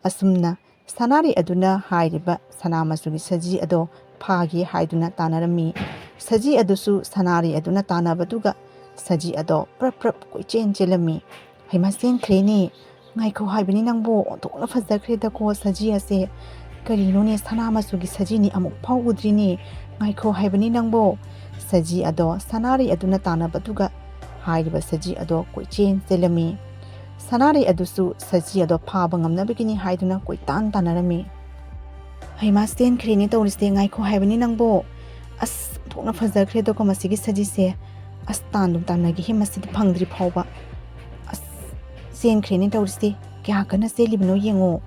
ꯑꯁꯨꯝꯅ ꯁꯅꯥꯔꯩ ꯑꯗꯨꯅ ꯍꯥꯏꯔꯤꯕ ꯁꯅꯥ ꯃꯆꯨꯒꯤ ꯁꯖꯤ ꯑꯗꯣ ꯐꯥꯒꯦ ꯍꯥꯏꯗꯨꯅ ꯇꯥꯟꯅꯔꯝꯃꯤ꯫ ꯁꯖꯤ ꯑꯗꯨꯁꯨ ꯁꯅꯥꯔꯩ ꯑꯗꯨꯅ ꯇꯥꯟꯅꯕꯗꯨꯒ ꯁꯖꯤ ꯑꯗꯣ ꯄ꯭ꯔꯞ ꯄ꯭ꯔꯞ ꯀꯣꯏꯆꯦꯟ ꯆꯦꯜꯂꯝꯃꯤ꯫ "ꯍꯩꯃꯥ, ꯆꯦꯟꯈ꯭ꯔꯦꯅꯦ! ꯉꯥꯏꯈꯣ ꯍꯥꯏꯕꯅꯤ ꯅꯪꯕꯨ, ꯑꯣꯟꯊꯣꯛꯅ ꯐꯖꯈ꯭ꯔꯦꯗꯀꯣ ꯁꯖꯤ ꯑꯁꯦ! ꯀꯔꯤꯅꯣꯅꯦ, ꯁꯅꯥ ꯃꯆꯨꯒꯤ ꯁꯖꯤꯅꯤ, ꯑꯃꯨꯛ ꯐꯥꯎ ꯎꯗ꯭ꯔꯤꯅꯦ! ꯉꯥꯏꯈꯣ ꯍꯥꯏꯕꯅꯤ ꯅꯪꯕꯨ!" ꯁꯖꯤ ꯑꯗꯣ ꯁꯅꯥꯔꯩ ꯑꯗꯨꯅ ꯇꯥꯟꯅꯕꯗꯨꯒ ꯍꯥꯏꯔꯤꯕ ꯁꯖꯤ ꯑꯗꯣ ꯀꯣꯏꯆꯦꯟ ꯆꯦꯜꯂꯝꯃꯤ꯫ ꯁꯅꯥꯔꯩ ꯑꯗꯨꯁꯨ ꯁꯖꯤ ꯑꯗꯣ ꯐꯥꯕ ꯉꯝꯅꯕꯒꯤꯅꯤ ꯍꯥꯏꯗꯨꯅ ꯀꯣꯏꯇꯥꯟ ꯇꯥꯟꯅꯔꯝꯃꯤ꯫ "ꯍꯩꯃꯥ, ꯆꯦꯟꯈ꯭ꯔꯦꯅꯦ ꯇꯧꯔꯤꯁꯦ! ꯉꯥꯏꯈꯣ ꯍꯥꯏꯕꯅꯤ ꯅꯪꯕꯣ! ꯑꯁ, ꯑꯣꯟꯊꯣꯛꯅ ꯐꯖꯈ꯭ꯔꯦꯗꯀꯣ ꯃꯁꯤꯒꯤ ꯁꯖꯤꯁꯦ! ꯑꯁ, ꯇꯥꯟꯗꯨꯝ ꯇꯥꯟꯅꯒꯦꯍꯦ ꯃꯁꯤꯗꯤ ꯐꯪꯗ꯭ꯔꯤ ꯐꯥꯎꯕ! ꯑꯁ, ꯆꯦꯟꯈ꯭ꯔꯦꯅꯦ ꯇꯧꯔꯤꯁꯦ! ꯀꯌꯥ ꯀꯟꯅ ꯆꯦꯜꯂꯤꯕꯅꯣ ꯌꯦꯡꯉꯣ!"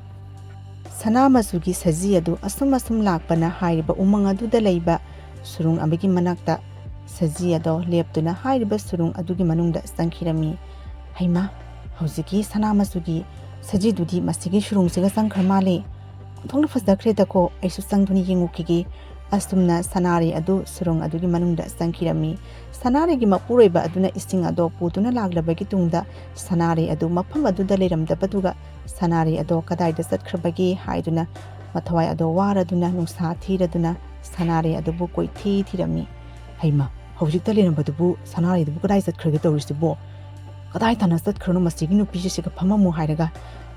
ꯁꯅꯥ ꯃꯆꯨꯒꯤ ꯁꯖꯤ ꯑꯗꯨ ꯑꯁꯨꯝ ꯑꯁꯨꯝ ꯂꯥꯛꯄꯅ ꯍꯥꯏꯔꯤꯕ ꯎꯃꯪ ꯑꯗꯨꯗ ꯂꯩꯕ ꯁꯨꯔꯨꯡ ꯑꯃꯒꯤ ꯃꯅꯥꯛꯇ ꯁꯖꯤ ꯑꯗꯣ ꯂꯦꯞꯇꯨꯅ ꯍꯥꯏꯔꯤꯕ ꯁꯨꯔꯨꯡ ꯑꯗꯨꯒꯤ ꯃꯅꯨꯡꯗ ꯆꯪꯈꯤꯔꯝꯃꯤ꯫ "ꯍꯩꯃꯥ, ꯍꯧꯖꯤꯛꯀꯤ ꯁꯅꯥ ꯃꯆꯨꯒꯤ ꯁꯖꯤꯗꯨꯗꯤ ꯃꯁꯤꯒꯤ ꯁꯨꯔꯨꯡꯁꯤꯒ ꯆꯪꯈ꯭ꯔ ꯃꯥꯜꯂꯦ꯫ ꯑꯣꯟꯊꯣꯛꯅ ꯐꯖꯈ꯭ꯔꯦꯗꯀꯣ, ꯑꯩꯁꯨ ꯆꯪꯗꯨꯅ ꯌꯦꯡꯉꯨꯈꯤꯒꯦ꯫" ꯑꯁꯨꯝꯅ ꯁꯅꯥꯔꯩ ꯑꯗꯨ ꯁꯨꯔꯨꯡ ꯑꯗꯨꯒꯤ ꯃꯅꯨꯡꯗ ꯆꯪꯈꯤꯔꯝꯃꯤ꯫ ꯁꯅꯥꯔꯩꯒꯤ ꯃꯄꯨꯔꯣꯏꯕ ꯑꯗꯨꯅ ꯏꯁꯤꯡ ꯑꯗꯣ ꯄꯨꯗꯨꯅ ꯂꯥꯛꯂꯕꯒꯤ ꯇꯨꯡꯗ ꯁꯅꯥꯔꯩ ꯑꯗꯨ ꯃꯐꯝ ꯑꯗꯨꯗ ꯂꯩꯔꯝꯗꯕꯗꯨꯒ ꯁꯅꯥꯔꯩ ꯑꯗꯣ ꯀꯗꯥꯏꯗ ꯆꯠꯈ꯭ꯔꯕꯒꯦ ꯍꯥꯏꯗꯨꯅ ꯃꯊꯋꯥꯏ ꯑꯗꯣ ꯋꯥꯔꯗꯨꯅ ꯅꯨꯡꯁꯥ ꯊꯤꯔꯗꯨꯅ ꯁꯅꯥꯔꯩ ꯑꯗꯨꯕꯨ ꯀꯣꯏꯊꯤ ꯊꯤꯔꯝꯃꯤ꯫ "ꯍꯩꯃꯥ, ꯍꯧꯖꯤꯛꯇ ꯂꯩꯔꯝꯕꯗꯨꯕꯨ ꯁꯅꯥꯔꯩꯗꯨꯕꯨ ꯀꯗꯥꯏ ꯆꯠꯈ꯭ꯔꯒꯦ ꯇꯧꯔꯤꯁꯤꯕꯣ? ꯀꯗꯥꯏ ꯇꯥꯟꯅ ꯆꯠꯈ꯭ꯔꯅꯣ ꯃꯁꯤꯒꯤ ꯅꯨꯄꯤꯁꯤꯒ ꯐꯝꯃꯝꯃꯨ" ꯍꯥꯏꯔꯒ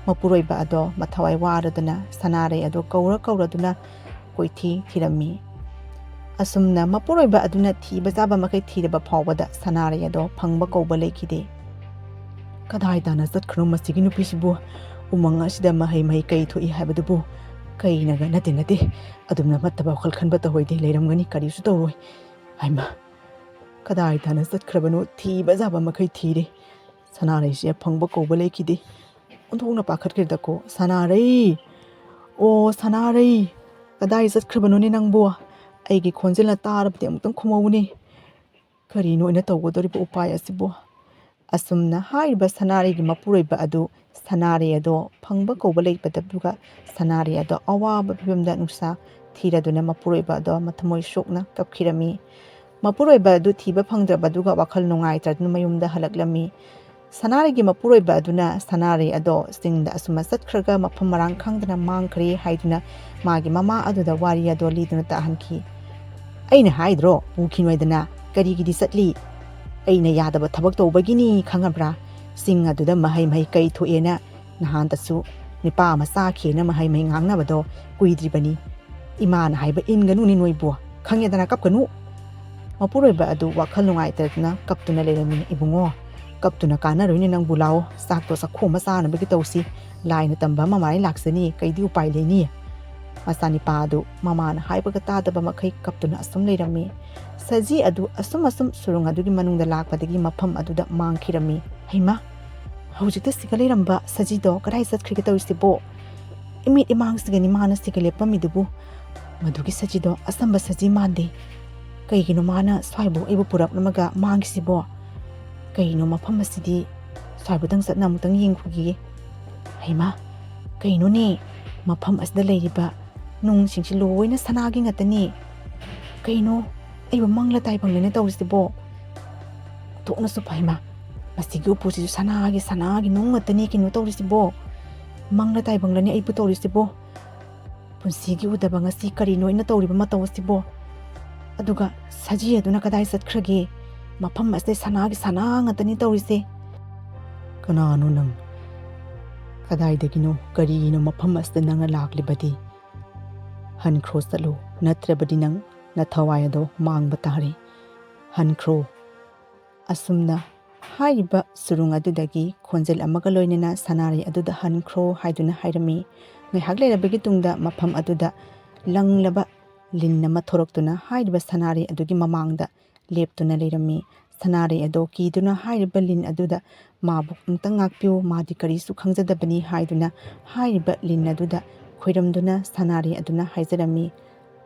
ꯃꯄꯨꯔꯣꯏꯕ ꯑꯗꯣ ꯃꯊꯋꯥꯏ ꯋꯥꯔꯗꯨꯅ ꯁꯅꯥꯔꯩ ꯑꯗꯣ ꯀꯧꯔ ꯀꯧꯔꯗꯨꯅ ꯀꯣꯏꯊꯤ ꯊꯤꯔꯝꯃꯤ꯫ ꯑꯁꯨꯝꯅ ꯃꯄꯨꯔꯣꯏꯕ ꯑꯗꯨꯅ ꯊꯤꯕ ꯆꯥꯕ ꯃꯈꯩ ꯊꯤꯔꯕ ꯐꯥꯎꯕꯗ ꯁꯅꯥꯔꯩ ꯑꯗꯣ ꯐꯪꯕ ꯀꯧꯕ ꯂꯩꯈꯤꯗꯦ꯫ "ꯀꯗꯥꯏ ꯇꯥꯟꯅ ꯆꯠꯈ꯭ꯔꯅꯣ ꯃꯁꯤꯒꯤ ꯅꯨꯄꯤꯁꯤꯕꯨ? ꯎꯃꯪ ꯑꯁꯤꯗ ꯃꯍꯩ ꯃꯍꯩ ꯀꯩ ꯊꯣꯛꯏ ꯍꯥꯏꯕꯗꯨꯕꯨ ꯀꯩꯅꯒ ꯅꯠꯇꯦ ꯅꯠꯇꯦ, ꯑꯗꯨꯝꯅ ꯐꯠꯇꯕ ꯋꯥꯈꯜ ꯈꯟꯕ ꯇꯧꯍꯣꯏꯗꯦ, ꯂꯩꯔꯝꯒꯅꯤ, ꯀꯔꯤꯁꯨ ꯇꯧꯔꯣꯏ꯫ ꯍꯩꯃꯥ, ꯀꯗꯥꯏ ꯇꯥꯟꯅ ꯆꯠꯈ꯭ꯔꯕꯅꯣ? ꯊꯤꯕ ꯌꯥꯕ ꯃꯈꯩ ꯊꯤꯔꯦ꯫ ꯁꯅꯥꯔꯩꯁꯦ ꯐꯪꯕ ꯀꯧꯕ ꯂꯩꯈꯤꯗꯦ꯫ ꯑꯣꯟꯊꯣꯛꯅ ꯄꯥꯈꯠꯈ꯭ꯔꯦꯗꯀꯣ꯫ ꯁꯅꯥꯔꯩ! ꯑꯣ, ꯁꯅꯥꯔꯩ! ꯀꯗꯥꯏ ꯆꯠꯈ꯭ꯔꯕꯅꯣꯅꯦ ꯅꯪꯕꯨ? ꯑꯩꯒꯤ ꯈꯣꯟꯖꯦꯜꯅ ꯇꯥꯔꯕꯗꯤ ꯑꯃꯨꯛꯇꯪ ꯈꯨꯝꯍꯧꯅꯦ꯫ ꯀꯔꯤꯅꯣ ꯑꯩꯅ ꯇꯧꯒꯗꯧꯔꯤꯕ ꯎꯄꯥꯏ ꯑꯁꯤꯕꯨ?" ꯑꯁꯨꯝꯅ ꯍꯥꯏꯔꯤꯕ ꯁꯅꯥꯔꯩꯒꯤ ꯃꯄꯨꯔꯣꯏꯕ ꯑꯗꯨ ꯁꯅꯥꯔꯩ ꯑꯗꯣ ꯐꯪꯕ ꯀꯧꯕ ꯂꯩꯇꯕꯗꯨꯒ ꯁꯅꯥꯔꯩ ꯑꯗꯣ ꯑꯋꯥꯕ ꯐꯤꯕꯝꯗ ꯅꯨꯡꯁꯥ ꯊꯤꯔꯗꯨꯅ ꯃꯄꯨꯔꯣꯏꯕ ꯑꯗꯣ ꯃꯊꯃꯣꯏ ꯁꯣꯛꯅ ꯀꯞꯈꯤꯔꯝꯃꯤ꯫ ꯃꯄꯨꯔꯣꯏꯕ ꯑꯗꯨ ꯊꯤꯕ ꯐꯪꯗ꯭ꯔꯕꯗꯨꯒ ꯋꯥꯈꯜ ꯅꯨꯡꯉꯥꯏꯇ꯭ꯔꯗꯨꯅ ꯃꯌꯨꯝꯗ ꯍꯜꯂꯛꯂꯝꯃꯤ꯫ ꯁꯅꯥꯔꯩꯒꯤ ꯃꯄꯨꯔꯣꯏꯕ ꯑꯗꯨꯅ ꯁꯅꯥꯔꯩ ꯑꯗꯣ ꯆꯤꯡꯗ ꯑꯁꯨꯝꯅ ꯆꯠꯈ꯭ꯔꯒ ꯃꯐꯝ ꯃꯔꯥꯡ ꯈꯪꯗꯅ ꯃꯥꯡꯈ꯭ꯔꯦ ꯍꯥꯏꯗꯨꯅ ꯃꯥꯒꯤ ꯃꯃꯥ ꯑꯗꯨꯗ ꯋꯥꯔꯤ ꯑꯗꯣ ꯂꯤꯗꯨꯅ ꯇꯥꯍꯟꯈꯤ꯫ "ꯑꯩꯅ ꯍꯥꯏꯗ꯭ꯔꯣ, ꯄꯨꯈꯤꯅꯣꯏꯗꯅ ꯀꯔꯤꯒꯤꯗꯤ ꯆꯠꯂꯤ? ꯑꯩꯅ ꯌꯥꯗꯕ ꯊꯕꯛ ꯇꯧꯕꯒꯤꯅꯤ, ꯈꯪꯉꯕ꯭ꯔꯥ? ꯆꯤꯡ ꯑꯗꯨꯗ ꯃꯍꯩ ꯃꯍꯩ ꯀꯩ ꯊꯣꯛꯑꯦꯅ ꯅꯍꯥꯟꯇꯁꯨ ꯅꯤꯄꯥ ꯑꯃ ꯆꯥꯈꯤꯅ ꯃꯍꯩ ꯃꯍꯩ ꯉꯥꯡꯅꯕꯗꯣ ꯀꯨꯏꯗ꯭ꯔꯤꯕꯅꯤ꯫ ꯏꯃꯥꯅ ꯍꯥꯏꯕ ꯏꯟꯒꯅꯨꯅꯦ ꯅꯣꯏꯕꯨ, ꯈꯪꯉꯦꯗꯅ, ꯀꯞꯀꯅꯨ꯫" ꯃꯄꯨꯔꯣꯏꯕ ꯑꯗꯨ ꯋꯥꯈꯜ ꯅꯨꯡꯉꯥꯏꯇꯗꯅ ꯀꯞꯇꯨꯅ ꯂꯩꯔꯝꯃꯤ꯫ "ꯏꯕꯨꯡꯉꯣ, ꯀꯞꯇꯨꯅ ꯀꯥꯟꯅꯔꯣꯏꯅꯦ ꯅꯪꯕꯨ, ꯂꯥꯛꯑꯣ, ꯆꯥꯛꯇꯣ ꯆꯥꯛꯈꯣꯝ ꯑꯃ ꯆꯥꯅꯕꯒꯤ ꯇꯧꯁꯤ꯫ ꯂꯥꯏꯅ ꯇꯝꯕ ꯑꯃ ꯃꯥꯏ ꯂꯥꯛꯆꯅꯤ, ꯀꯩꯗꯤ ꯎꯄꯥꯏ ꯂꯩꯅꯤ?" ꯃꯆꯥꯅꯤꯄꯥ ꯑꯗꯨ ꯃꯃꯥꯅ ꯍꯥꯏꯕꯒ ꯇꯥꯗꯕ ꯃꯈꯩ ꯀꯞꯇꯨꯅ ꯑꯁꯨꯝ ꯂꯩꯔꯝꯃꯤ꯫ ꯁꯖꯤ ꯑꯗꯨ ꯑꯁꯨꯝ ꯑꯁꯨꯝ ꯁꯨꯔꯨꯡ ꯑꯗꯨꯒꯤ ꯃꯅꯨꯡꯗ ꯂꯥꯛꯄꯗꯒꯤ ꯃꯐꯝ ꯑꯗꯨꯗ ꯃꯥꯡꯈꯤꯔꯝꯃꯤ꯫ "ꯍꯩꯃꯥ, ꯍꯧꯖꯤꯛꯇ ꯁꯤꯒ ꯂꯩꯔꯝꯕ ꯁꯖꯤꯗꯣ ꯀꯗꯥꯏ ꯆꯠꯈ꯭ꯔꯤꯒꯦ ꯇꯧꯔꯤꯁꯤꯕꯣ? ꯏꯃꯤꯠ ꯏꯃꯥꯡꯁꯤꯒꯅꯤ ꯃꯥꯅ ꯁꯤꯒ ꯂꯦꯞꯄꯝꯃꯤꯗꯨꯕꯨ꯫ ꯃꯗꯨꯒꯤ ꯁꯖꯤꯗꯣ ꯑꯆꯝꯕ ꯁꯖꯤ ꯃꯥꯟꯗꯦ꯫ ꯀꯩꯒꯤꯅꯣ ꯃꯥꯅ ꯁ꯭ꯋꯥꯏꯕꯨ ꯑꯩꯕꯨ ꯄꯨꯔꯛꯂꯝꯃꯒ ꯃꯥꯡꯈꯤꯁꯤꯕꯣ? ꯀꯩꯅꯣ ꯃꯐꯝ ꯑꯁꯤꯗꯤ ꯑꯁ꯭ꯋꯥꯏꯐꯥꯎꯗꯪ ꯆꯠꯅ ꯑꯃꯨꯛꯇꯪ ꯌꯦꯡꯈꯤꯒꯦ꯫ ꯍꯩꯃꯥ, ꯀꯩꯅꯣꯅꯦ, ꯃꯐꯝ ꯑꯁꯤꯗ ꯂꯩꯔꯤꯕ ꯅꯨꯡꯁꯤꯡꯁꯤ ꯂꯣꯏꯅ ꯁꯅꯥꯒꯤ ꯉꯥꯛꯇꯅꯤ꯫ ꯀꯩꯅꯣ, ꯑꯩꯕꯨ ꯃꯪꯂ ꯇꯥꯏꯕꯪꯂꯅꯦ ꯇꯧꯔꯤꯁꯤꯕꯣ? ꯊꯣꯛꯅꯁꯨ ꯐꯩꯃ, ꯃꯁꯤꯒꯤ ꯎꯄꯨꯁꯤꯁꯨ ꯁꯅꯥꯒꯤ, ꯁꯅꯥꯒꯤ ꯅꯨꯡ ꯉꯥꯛꯇꯅꯤ ꯀꯩꯅꯣ ꯇꯧꯔꯤꯁꯤꯕꯣ? ꯃꯪꯂ ꯇꯥꯏꯕꯪꯂꯅꯤ ꯑꯩꯕꯨ ꯇꯧꯔꯤꯁꯤꯕꯣ? ꯄꯨꯟꯁꯤꯒꯤ ꯎꯗꯕ ꯉꯁꯤ ꯀꯔꯤꯅꯣ ꯑꯩꯅ ꯇꯧꯔꯤꯕ ꯃꯇꯧ ꯑꯁꯤꯕꯣ? ꯑꯗꯨꯒ ꯁꯖꯤ ꯑꯗꯨꯅ ꯀꯗꯥꯏ ꯆꯠꯈ꯭ꯔꯒꯦ? ꯃꯐꯝ ꯑꯁꯤꯗ ꯁꯅꯥꯒꯤ ꯁꯅꯥ ꯉꯥꯛꯇꯅꯤ ꯇꯧꯔꯤꯁꯦ꯫ ꯀꯅꯥꯅꯣ ꯅꯪ? ꯀꯗꯥꯏꯗꯒꯤꯅꯣ? ꯀꯔꯤꯒꯤꯅꯣ ꯃꯐꯝ ꯑꯁꯤꯗ ꯅꯪꯅ ꯂꯥꯛꯂꯤꯕꯗꯤ? ꯍꯟꯈ꯭ꯔꯣ ꯆꯠꯂꯣ, ꯅꯠꯇ꯭ꯔꯕꯗꯤ ꯅꯪ ꯅꯊꯋꯥꯏ ꯑꯗꯣ ꯃꯥꯡꯕ ꯇꯥꯔꯦ꯫ ꯍꯟꯈ꯭ꯔꯣ꯫ ꯑꯁꯨꯝꯅ ꯍꯥꯏꯔꯤꯕ ꯁꯨꯔꯨꯡ ꯑꯗꯨꯗꯒꯤ ꯈꯣꯟꯖꯦꯜ ꯑꯃꯒ ꯂꯣꯏꯅꯅ ꯁꯅꯥꯔꯩ ꯑꯗꯨꯗ ꯍꯟꯈ꯭ꯔꯣ ꯍꯥꯏꯗꯨꯅ ꯍꯥꯏꯔꯝꯃꯤ꯫ ꯉꯥꯏꯍꯥꯛ ꯂꯩꯔꯕꯒꯤ ꯇꯨꯡꯗ ꯃꯐꯝ ꯑꯗꯨꯗ ꯂꯪꯂꯕ ꯂꯤꯟ ꯑꯃ ꯊꯣꯔꯛꯇꯨꯅ ꯍꯥꯏꯔꯤꯕ ꯁꯅꯥꯔꯩ ꯑꯗꯨꯒꯤ ꯃꯃꯥꯡꯗ ꯂꯦꯞꯇꯨꯅ ꯂꯩꯔꯝꯃꯤ꯫ ꯁꯅꯥꯔꯩ ꯑꯗꯣ ꯀꯤꯗꯨꯅ ꯍꯥꯏꯔꯤꯕ ꯂꯤꯟ ꯑꯗꯨꯗ "ꯃꯥꯕꯨ ꯑꯃꯨꯛꯇꯪ ꯉꯥꯛꯄꯤꯌꯨ, ꯃꯥꯗꯤ ꯀꯔꯤꯁꯨ ꯈꯪꯖꯗꯕꯅꯤ" ꯍꯥꯏꯗꯨꯅ ꯍꯥꯏꯔꯤꯕ ꯂꯤꯟ ꯑꯗꯨꯗ ꯈꯣꯏꯔꯝꯗꯨꯅ ꯁꯅꯥꯔꯩ ꯑꯗꯨꯅ ꯍꯥꯏꯖꯔꯝꯃꯤ,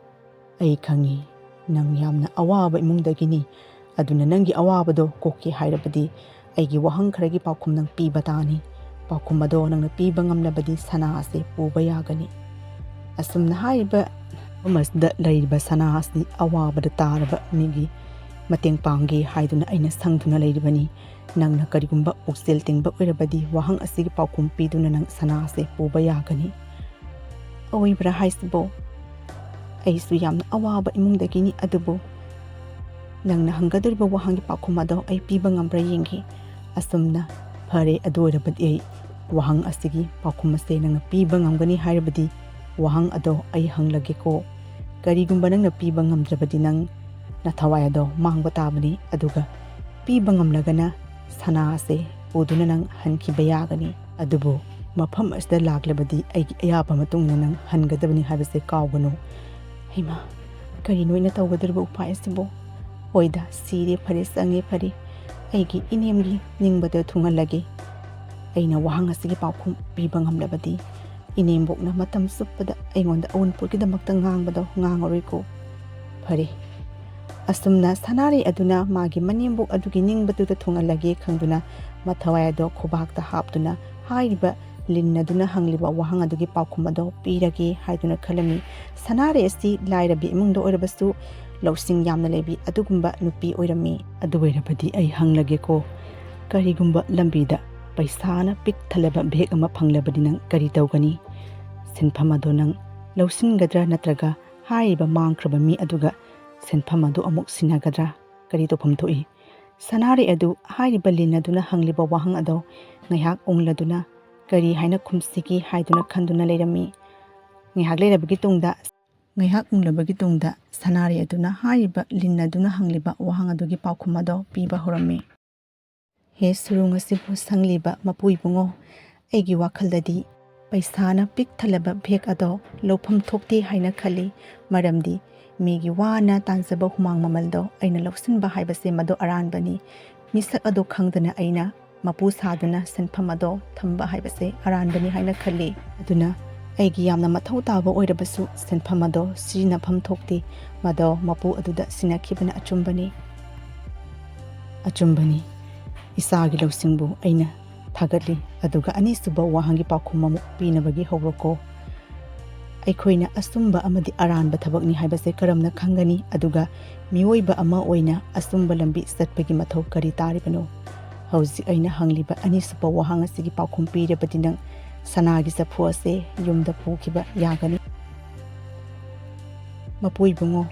"ꯑꯩ ꯈꯪꯏ, ꯅꯪ ꯌꯥꯝꯅ ꯑꯋꯥꯕ ꯏꯃꯨꯡꯗꯒꯤꯅꯤ, ꯑꯗꯨꯅ ꯅꯪꯒꯤ ꯑꯋꯥꯕꯗꯣ ꯀꯣꯛꯀꯦ ꯍꯥꯏꯔꯕꯗꯤ ꯑꯩꯒꯤ ꯋꯥꯍꯪ ꯈꯔꯒꯤ ꯄꯥꯎꯈꯨꯝ ꯅꯪ ꯄꯤꯕ ꯇꯥꯅꯤ꯫ ꯄꯥꯎꯈꯨꯝ ꯑꯗꯣ ꯅꯪꯅ ꯄꯤꯕ ꯉꯝꯂꯕꯗꯤ ꯁꯅꯥ ꯑꯁꯤ ꯄꯨꯕ ꯌꯥꯒꯅꯤ꯫ ꯑꯁꯨꯝꯅ ꯍꯥꯏꯔꯤꯕ ꯃꯐꯝ ꯑꯁꯤꯗ ꯂꯩꯔꯤꯕ ꯁꯅꯥ ꯑꯁꯤ ꯑꯋꯥꯕꯗ ꯇꯥꯔꯕ ꯃꯤꯒꯤ ꯃꯇꯦꯡ ꯄꯥꯡꯒꯦ ꯍꯥꯏꯗꯨꯅ ꯑꯩꯅ ꯁꯪꯗꯨꯅ ꯂꯩꯔꯤꯕꯅꯤ꯫ ꯅꯪꯅ ꯀꯔꯤꯒꯨꯝꯕ ꯄꯨꯛꯆꯦꯜ ꯇꯤꯡꯕ ꯑꯣꯏꯔꯕꯗꯤ ꯋꯥꯍꯪ ꯑꯁꯤꯒꯤ ꯄꯥꯎꯈꯨꯝ ꯄꯤꯗꯨꯅ ꯅꯪ ꯁꯅꯥ ꯑꯁꯤ ꯄꯨꯕ ꯌꯥꯒꯅꯤ"꯫ ꯑꯣꯏꯕ꯭ꯔꯥ ꯍꯥꯏꯁꯤꯕꯣ? ꯑꯩꯁꯨ ꯌꯥꯝꯅ ꯑꯋꯥꯕ ꯏꯃꯨꯡꯗꯒꯤꯅꯤ, ꯑꯗꯨꯕꯨ ꯅꯪꯅ ꯍꯪꯒꯗꯧꯔꯤꯕ ꯋꯥꯍꯪꯒꯤ ꯄꯥꯎꯈꯨꯝ ꯑꯗꯣ ꯑꯩ ꯄꯤꯕ ꯉꯝꯕ꯭ꯔꯥ ꯌꯦꯡꯒꯦ꯫ ꯑꯁꯨꯝꯅ, ꯐꯔꯦ, ꯑꯗꯨ ꯑꯣꯏꯔꯕꯗꯤ ꯑꯩ ꯋꯥꯍꯪ ꯑꯁꯤꯒꯤ ꯄꯥꯎꯈꯨꯝ ꯑꯁꯦ ꯅꯪꯅ ꯄꯤꯕ ꯉꯝꯒꯅꯤ ꯍꯥꯏꯔꯕꯗꯤ ꯋꯥꯍꯪ ꯑꯗꯣ ꯑꯩ ꯍꯪꯂꯒꯦꯀꯣ꯫ ꯀꯔꯤꯒꯨꯝꯕ ꯅꯪꯅ ꯄꯤꯕ ꯉꯝꯗ꯭ꯔꯕꯗꯤ ꯅꯪ ꯅꯊꯋꯥꯏ ꯑꯗꯣ ꯃꯥꯡꯕ ꯇꯥꯕꯅꯤ, ꯑꯗꯨꯒ ꯄꯤꯕ ꯉꯝꯂꯒꯅ ꯁꯅꯥ ꯑꯁꯦ ꯄꯨꯗꯨꯅ ꯅꯪ ꯍꯟꯈꯤꯕ ꯌꯥꯒꯅꯤ꯫ ꯑꯗꯨꯕꯨ ꯃꯐꯝ ꯑꯁꯤꯗ ꯂꯥꯛꯂꯕꯗꯤ ꯑꯩꯒꯤ ꯑꯌꯥꯕ ꯃꯇꯨꯡ ꯏꯟꯅ ꯅꯪ ꯍꯟꯒꯗꯕꯅꯤ ꯍꯥꯏꯕꯁꯦ ꯀꯥꯎꯒꯅꯨ꯫ ꯍꯩꯃꯥ, ꯀꯔꯤꯅꯣ ꯑꯩꯅ ꯇꯧꯒꯗꯧꯔꯤꯕ ꯎꯄꯥꯏ ꯑꯁꯤꯕꯨ? ꯍꯣꯏꯗ, ꯁꯤꯔꯦ ꯐꯔꯦ, ꯆꯪꯉꯦ ꯐꯔꯦ, ꯑꯩꯒꯤ ꯏꯅꯦꯝꯒꯤ ꯅꯤꯡꯕꯗ ꯊꯨꯡꯍꯜꯂꯒꯦ꯫ ꯑꯩꯅ ꯋꯥꯍꯪ ꯑꯁꯤꯒꯤ ꯄꯥꯎꯈꯨꯝ ꯄꯤꯕ ꯉꯝꯂꯕꯗꯤ ꯏꯅꯦꯝꯕꯣꯛꯅ ꯃꯇꯝ ꯆꯨꯞꯄꯗ ꯑꯩꯉꯣꯟꯗ ꯑꯋꯨꯟꯄꯣꯠꯀꯤꯗꯃꯛꯇ ꯉꯥꯡꯕꯗꯣ ꯉꯥꯡꯉꯔꯣꯏꯀꯣ꯫ ꯐꯔꯦ, ꯑꯁꯨꯝꯅ ꯁꯅꯥꯔꯩ ꯑꯗꯨꯅ ꯃꯥꯒꯤ ꯃꯅꯦꯝꯕꯣꯛ ꯑꯗꯨꯒꯤ ꯅꯤꯡꯕꯗꯨꯗ ꯊꯨꯡꯍꯜꯂꯒꯦ ꯈꯪꯗꯨꯅ ꯃꯊꯋꯥꯏ ꯑꯗꯣ ꯈꯨꯕꯥꯛꯇ ꯍꯥꯞꯇꯨꯅ ꯍꯥꯏꯔꯤꯕ ꯂꯤꯟ ꯑꯗꯨꯅ ꯍꯪꯂꯤꯕ ꯋꯥꯍꯪ ꯑꯗꯨꯒꯤ ꯄꯥꯎꯈꯨꯝ ꯑꯗꯣ ꯄꯤꯔꯒꯦ ꯍꯥꯏꯗꯨꯅ ꯈꯜꯂꯝꯃꯤ꯫ ꯁꯅꯥꯔꯩ ꯑꯁꯤ ꯂꯥꯏꯔꯕꯤ ꯏꯃꯨꯡꯗ ꯑꯣꯏꯔꯕꯁꯨ ꯂꯧꯁꯤꯡ ꯌꯥꯝꯅ ꯂꯩꯕꯤ ꯑꯗꯨꯒꯨꯝꯕ ꯅꯨꯄꯤ ꯑꯣꯏꯔꯝꯃꯤ꯫ "ꯑꯗꯨ ꯑꯣꯏꯔꯕꯗꯤ ꯑꯩ ꯍꯪꯂꯒꯦꯀꯣ, ꯀꯔꯤꯒꯨꯝꯕ ꯂꯝꯕꯤꯗ ꯄꯩꯁꯥꯅ ꯄꯤꯛ ꯊꯜꯂꯕ ꯕꯦꯒ ꯑꯃ ꯐꯪꯂꯕꯗꯤ ꯅꯪ ꯀꯔꯤ ꯇꯧꯒꯅꯤ? ꯁꯦꯟꯐꯝ ꯑꯗꯣ ꯅꯪ ꯂꯧꯁꯤꯟꯒꯗ꯭ꯔꯥ, ꯅꯠꯇ꯭ꯔꯒ ꯍꯥꯏꯔꯤꯕ ꯃꯥꯡꯈ꯭ꯔꯕ ꯃꯤ ꯑꯗꯨꯒ ꯁꯦꯟꯐꯝ ꯑꯗꯨ ꯑꯃꯨꯛ ꯁꯤꯟꯅꯒꯗ꯭ꯔꯥ? ꯀꯔꯤ ꯇꯧꯐꯝ ꯊꯣꯛꯏ?" ꯁꯅꯥꯔꯩ ꯑꯗꯨ ꯍꯥꯏꯔꯤꯕ ꯂꯤꯟ ꯑꯗꯨꯅ ꯍꯪꯂꯤꯕ ꯋꯥꯍꯪ ꯑꯗꯣ ꯉꯥꯏꯍꯥꯛ ꯎꯪꯂꯗꯨꯅ ꯀꯔꯤ ꯍꯥꯏꯅ ꯈꯨꯝꯁꯤꯒꯦ ꯍꯥꯏꯗꯨꯅ ꯈꯟꯗꯨꯅ ꯂꯩꯔꯝꯃꯤ꯫ ꯉꯥꯏꯍꯥꯛ ꯂꯩꯔꯕꯒꯤ ꯇꯨꯡꯗ, ꯉꯥꯏꯍꯥꯛ ꯎꯪꯂꯕꯒꯤ ꯇꯨꯡꯗ ꯁꯅꯥꯔꯩ ꯑꯗꯨꯅ ꯍꯥꯏꯔꯤꯕ ꯂꯤꯟ ꯑꯗꯨꯅ ꯍꯪꯂꯤꯕ ꯋꯥꯍꯪ ꯑꯗꯨꯒꯤ ꯄꯥꯎꯈꯨꯝ ꯑꯗꯣ ꯄꯤꯕ ꯍꯧꯔꯝꯃꯤ꯫ "ꯍꯦ ꯁꯨꯔꯨꯡ ꯑꯁꯤꯕꯨ ꯁꯪꯂꯤꯕ ꯃꯄꯨ ꯏꯕꯨꯡꯉꯣ, ꯑꯩꯒꯤ ꯋꯥꯈꯜꯗꯗꯤ ꯄꯩꯁꯥꯅ ꯄꯤꯛ ꯊꯜꯂꯕ ꯕꯦꯒ ꯑꯗꯣ ꯂꯧꯐꯝ ꯊꯣꯛꯇꯦ ꯍꯥꯏꯅ ꯈꯜꯂꯤ꯫ ꯃꯔꯝꯗꯤ ꯃꯤꯒꯤ ꯋꯥꯅ ꯇꯥꯟꯖꯕ ꯍꯨꯃꯥꯡ ꯃꯃꯜꯗꯣ ꯑꯩꯅ ꯂꯧꯁꯤꯟꯕ ꯍꯥꯏꯕꯁꯦ ꯃꯗꯨ ꯑꯔꯥꯟꯕꯅꯤ꯫ ꯃꯤꯁꯛ ꯑꯗꯣ ꯈꯪꯗꯅ ꯑꯩꯅ ꯃꯄꯨ ꯁꯥꯗꯨꯅ ꯁꯦꯟꯐꯝ ꯑꯗꯣ ꯊꯝꯕ ꯍꯥꯏꯕꯁꯦ ꯑꯔꯥꯟꯕꯅꯤ ꯍꯥꯏꯅ ꯈꯜꯂꯤ꯫ ꯑꯗꯨꯅ ꯑꯩꯒꯤ ꯌꯥꯝꯅ ꯃꯊꯧ ꯇꯥꯕ ꯑꯣꯏꯔꯕꯁꯨ ꯁꯦꯟꯐꯝ ꯑꯗꯣ ꯁꯤꯖꯤꯟꯅꯐꯝ ꯊꯣꯛꯇꯦ꯫ ꯃꯗꯣ ꯃꯄꯨ ꯑꯗꯨꯗ ꯁꯤꯟꯅꯈꯤꯕꯅ ꯑꯆꯨꯝꯕꯅꯤ꯫ ꯑꯆꯨꯝꯕꯅꯤ꯫ ꯏꯆꯥꯒꯤ ꯂꯧꯁꯤꯡꯕꯨ ꯑꯩꯅ ꯊꯥꯒꯠꯂꯤ꯫ ꯑꯗꯨꯒ ꯑꯅꯤꯁꯨꯕ ꯋꯥꯍꯪꯒꯤ ꯄꯥꯎꯈꯨꯝ ꯑꯃꯨꯛ ꯄꯤꯅꯕꯒꯤ ꯍꯧꯔꯛꯀꯣ꯫ ꯑꯩꯈꯣꯏꯅ ꯑꯆꯨꯝꯕ ꯑꯃꯗꯤ ꯑꯔꯥꯟꯕ ꯊꯕꯛꯅꯤ ꯍꯥꯏꯕꯁꯦ ꯀꯔꯝꯅ ꯈꯪꯒꯅꯤ? ꯑꯗꯨꯒ ꯃꯤꯑꯣꯏꯕ ꯑꯃ ꯑꯣꯏꯅ ꯑꯆꯨꯝꯕ ꯂꯝꯕꯤ ꯆꯠꯄꯒꯤ ꯃꯊꯧ ꯀꯔꯤ ꯇꯥꯔꯤꯕꯅꯣ? ꯍꯧꯖꯤꯛ ꯑꯩꯅ ꯍꯪꯂꯤꯕ ꯑꯅꯤꯁꯨꯕ ꯋꯥꯍꯪ ꯑꯁꯤꯒꯤ ꯄꯥꯎꯈꯨꯝ ꯄꯤꯔꯕꯗꯤ ꯅꯪ ꯁꯅꯥꯒꯤ ꯆꯐꯨ ꯑꯁꯦ ꯌꯨꯝꯗ ꯄꯨꯈꯤꯕ ꯌꯥꯒꯅꯤ꯫ ꯃꯄꯨ ꯏꯕꯨꯡꯉꯣ,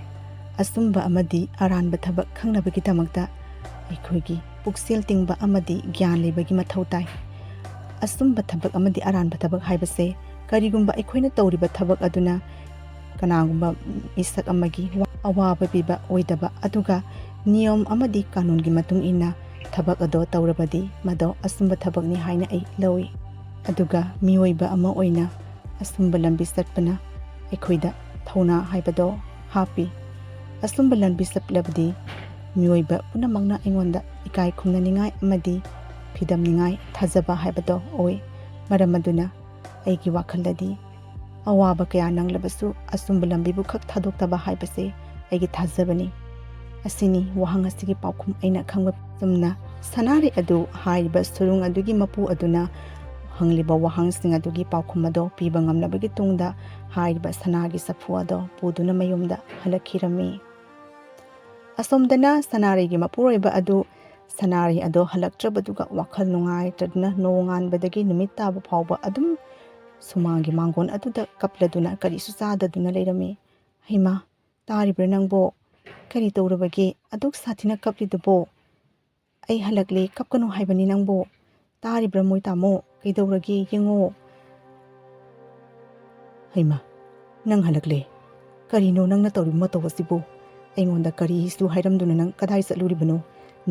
ꯑꯆꯨꯝꯕ ꯑꯃꯗꯤ ꯑꯔꯥꯟꯕ ꯊꯕꯛ ꯈꯪꯅꯕꯒꯤꯗꯃꯛꯇ ꯑꯩꯈꯣꯏꯒꯤ ꯄꯨꯛꯆꯦꯜ ꯇꯤꯡꯕ ꯑꯃꯗꯤ ꯒ꯭ꯌꯥꯟ ꯂꯩꯕꯒꯤ ꯃꯊꯧ ꯇꯥꯏ꯫ ꯑꯆꯨꯝꯕ ꯊꯕꯛ ꯑꯃꯗꯤ ꯑꯔꯥꯟꯕ ꯊꯕꯛ ꯍꯥꯏꯕꯁꯦ ꯀꯔꯤꯒꯨꯝꯕ ꯑꯩꯈꯣꯏꯅ ꯇꯧꯔꯤꯕ ꯊꯕꯛ ꯑꯗꯨꯅ ꯀꯅꯥꯒꯨꯝꯕ ꯃꯤꯁꯛ ꯑꯃꯒꯤ ꯋꯥ-, ꯑꯋꯥꯕ ꯄꯤꯕ ꯑꯣꯏꯗꯕ, ꯑꯗꯨꯒ ꯅꯤꯌꯣꯝ ꯑꯃꯗꯤ ꯀꯥꯅꯨꯟꯒꯤ ꯃꯇꯨꯡ ꯏꯟꯅ ꯊꯕꯛ ꯑꯗꯣ ꯇꯧꯔꯕꯗꯤ ꯃꯗꯣ ꯑꯆꯨꯝꯕ ꯊꯕꯛꯅꯤ ꯍꯥꯏꯅ ꯑꯩ ꯂꯧꯏ꯫ ꯑꯗꯨꯒ ꯃꯤꯑꯣꯏꯕ ꯑꯃ ꯑꯣꯏꯅ ꯑꯆꯨꯝꯕ ꯂꯝꯕꯤ ꯆꯠꯄꯅ ꯑꯩꯈꯣꯏꯗ ꯊꯧꯅꯥ ꯍꯥꯏꯕꯗꯣ ꯍꯥꯞꯄꯤ꯫ ꯑꯆꯨꯝꯕ ꯂꯝꯕꯤ ꯆꯠꯂꯕꯗꯤ ꯃꯤꯑꯣꯏꯕ ꯄꯨꯝꯅꯃꯛꯅ ꯑꯩꯉꯣꯟꯗ ꯏꯀꯥꯏ ꯈꯨꯝꯅꯅꯤꯡꯉꯥꯏ ꯑꯃꯗꯤ ꯐꯤꯗꯝꯅꯤꯡꯉꯥꯏ ꯊꯥꯖꯕ ꯍꯥꯏꯕꯗꯣ ꯑꯣꯏ꯫ ꯃꯔꯝ ꯑꯗꯨꯅ ꯑꯩꯒꯤ ꯋꯥꯈꯜꯗꯗꯤ ꯑꯋꯥꯕ ꯀꯌꯥ ꯅꯪꯂꯕꯁꯨ ꯑꯆꯨꯝꯕ ꯂꯝꯕꯤꯕꯨ ꯈꯛ ꯊꯥꯗꯣꯛꯇꯕ ꯍꯥꯏꯕꯁꯦ ꯑꯩꯒꯤ ꯊꯥꯖꯕꯅꯤ꯫ ꯑꯁꯤꯅꯤ ꯋꯥꯍꯪ ꯑꯁꯤꯒꯤ ꯄꯥꯎꯈꯨꯝ ꯑꯩꯅ ꯈꯪꯕ꯫ ꯆꯨꯝꯅ ꯁꯅꯥꯔꯩ ꯑꯗꯨ ꯍꯥꯏꯔꯤꯕ ꯁꯨꯔꯨꯡ ꯑꯗꯨꯒꯤ ꯃꯄꯨ ꯑꯗꯨꯅ ꯍꯪꯂꯤꯕ ꯋꯥꯍꯪꯁꯤꯡ ꯑꯗꯨꯒꯤ ꯄꯥꯎꯈꯨꯝ ꯑꯗꯨ ꯄꯤꯕ ꯉꯝꯂꯕꯒꯤ ꯇꯨꯡꯗ ꯍꯥꯏꯔꯤꯕ ꯁꯅꯥꯒꯤ ꯆꯐꯨ ꯑꯗꯨ ꯄꯨꯗꯨꯅ ꯃꯌꯨꯝꯗ ꯍꯜꯂꯛꯈꯤꯔꯝꯃꯤ꯫ ꯑꯁꯣꯝꯗꯅ ꯁꯅꯥꯔꯩꯒꯤ ꯃꯄꯨꯔꯣꯏꯕ ꯑꯗꯨ ꯁꯅꯥꯔꯩ ꯑꯗꯨ ꯍꯜꯂꯛꯇ꯭ꯔꯕꯗꯨꯒ ꯋꯥꯈꯜ ꯅꯨꯡꯉꯥꯏꯇꯗꯨꯅ ꯅꯣꯡꯉꯥꯟꯕꯗꯒꯤ ꯅꯨꯃꯤꯠ ꯇꯥꯕ ꯐꯥꯎꯕ ꯑꯗꯨꯝ ꯁꯨꯃꯥꯡꯒꯤ ꯃꯥꯡꯒꯣꯟ ꯑꯗꯨꯗ ꯀꯞꯂꯗꯨꯅ ꯀꯔꯤꯁꯨ ꯆꯥꯗꯗꯨꯅ ꯂꯩꯔꯝꯃꯤ꯫ "ꯍꯩꯃꯥ, ꯇꯥꯔꯤꯕ꯭ꯔꯥ ꯅꯪꯕꯣ? ꯀꯔꯤ ꯇꯧꯔꯕꯒꯦ? ꯑꯗꯨꯛ ꯁꯥꯊꯤꯅ ꯀꯞꯂꯤꯗꯨꯕꯣ?" "ꯑꯩ ꯍꯜꯂꯛꯂꯦ, ꯀꯞꯀꯅꯨ ꯍꯥꯏꯕꯅꯤ ꯅꯪꯕꯣ꯫ ꯇꯥꯔꯤꯕ꯭ꯔꯥ ꯃꯣꯏ ꯇꯥꯃꯣ? ꯀꯩꯗꯧꯔꯒꯦ ꯌꯦꯡꯉꯣ꯫" "ꯍꯩꯃꯥ, ꯅꯪ ꯍꯜꯂꯛꯂꯦ? ꯀꯔꯤꯅꯣ ꯅꯪꯅ ꯇꯧꯔꯤꯕ ꯃꯇꯧ ꯑꯁꯤꯕꯨ? ꯑꯩꯉꯣꯟꯗ ꯀꯔꯤꯁꯨ ꯍꯥꯏꯔꯝꯗꯨꯅ ꯅꯪ ꯀꯗꯥꯏ ꯆꯠꯂꯨꯔꯤꯕꯅꯣ?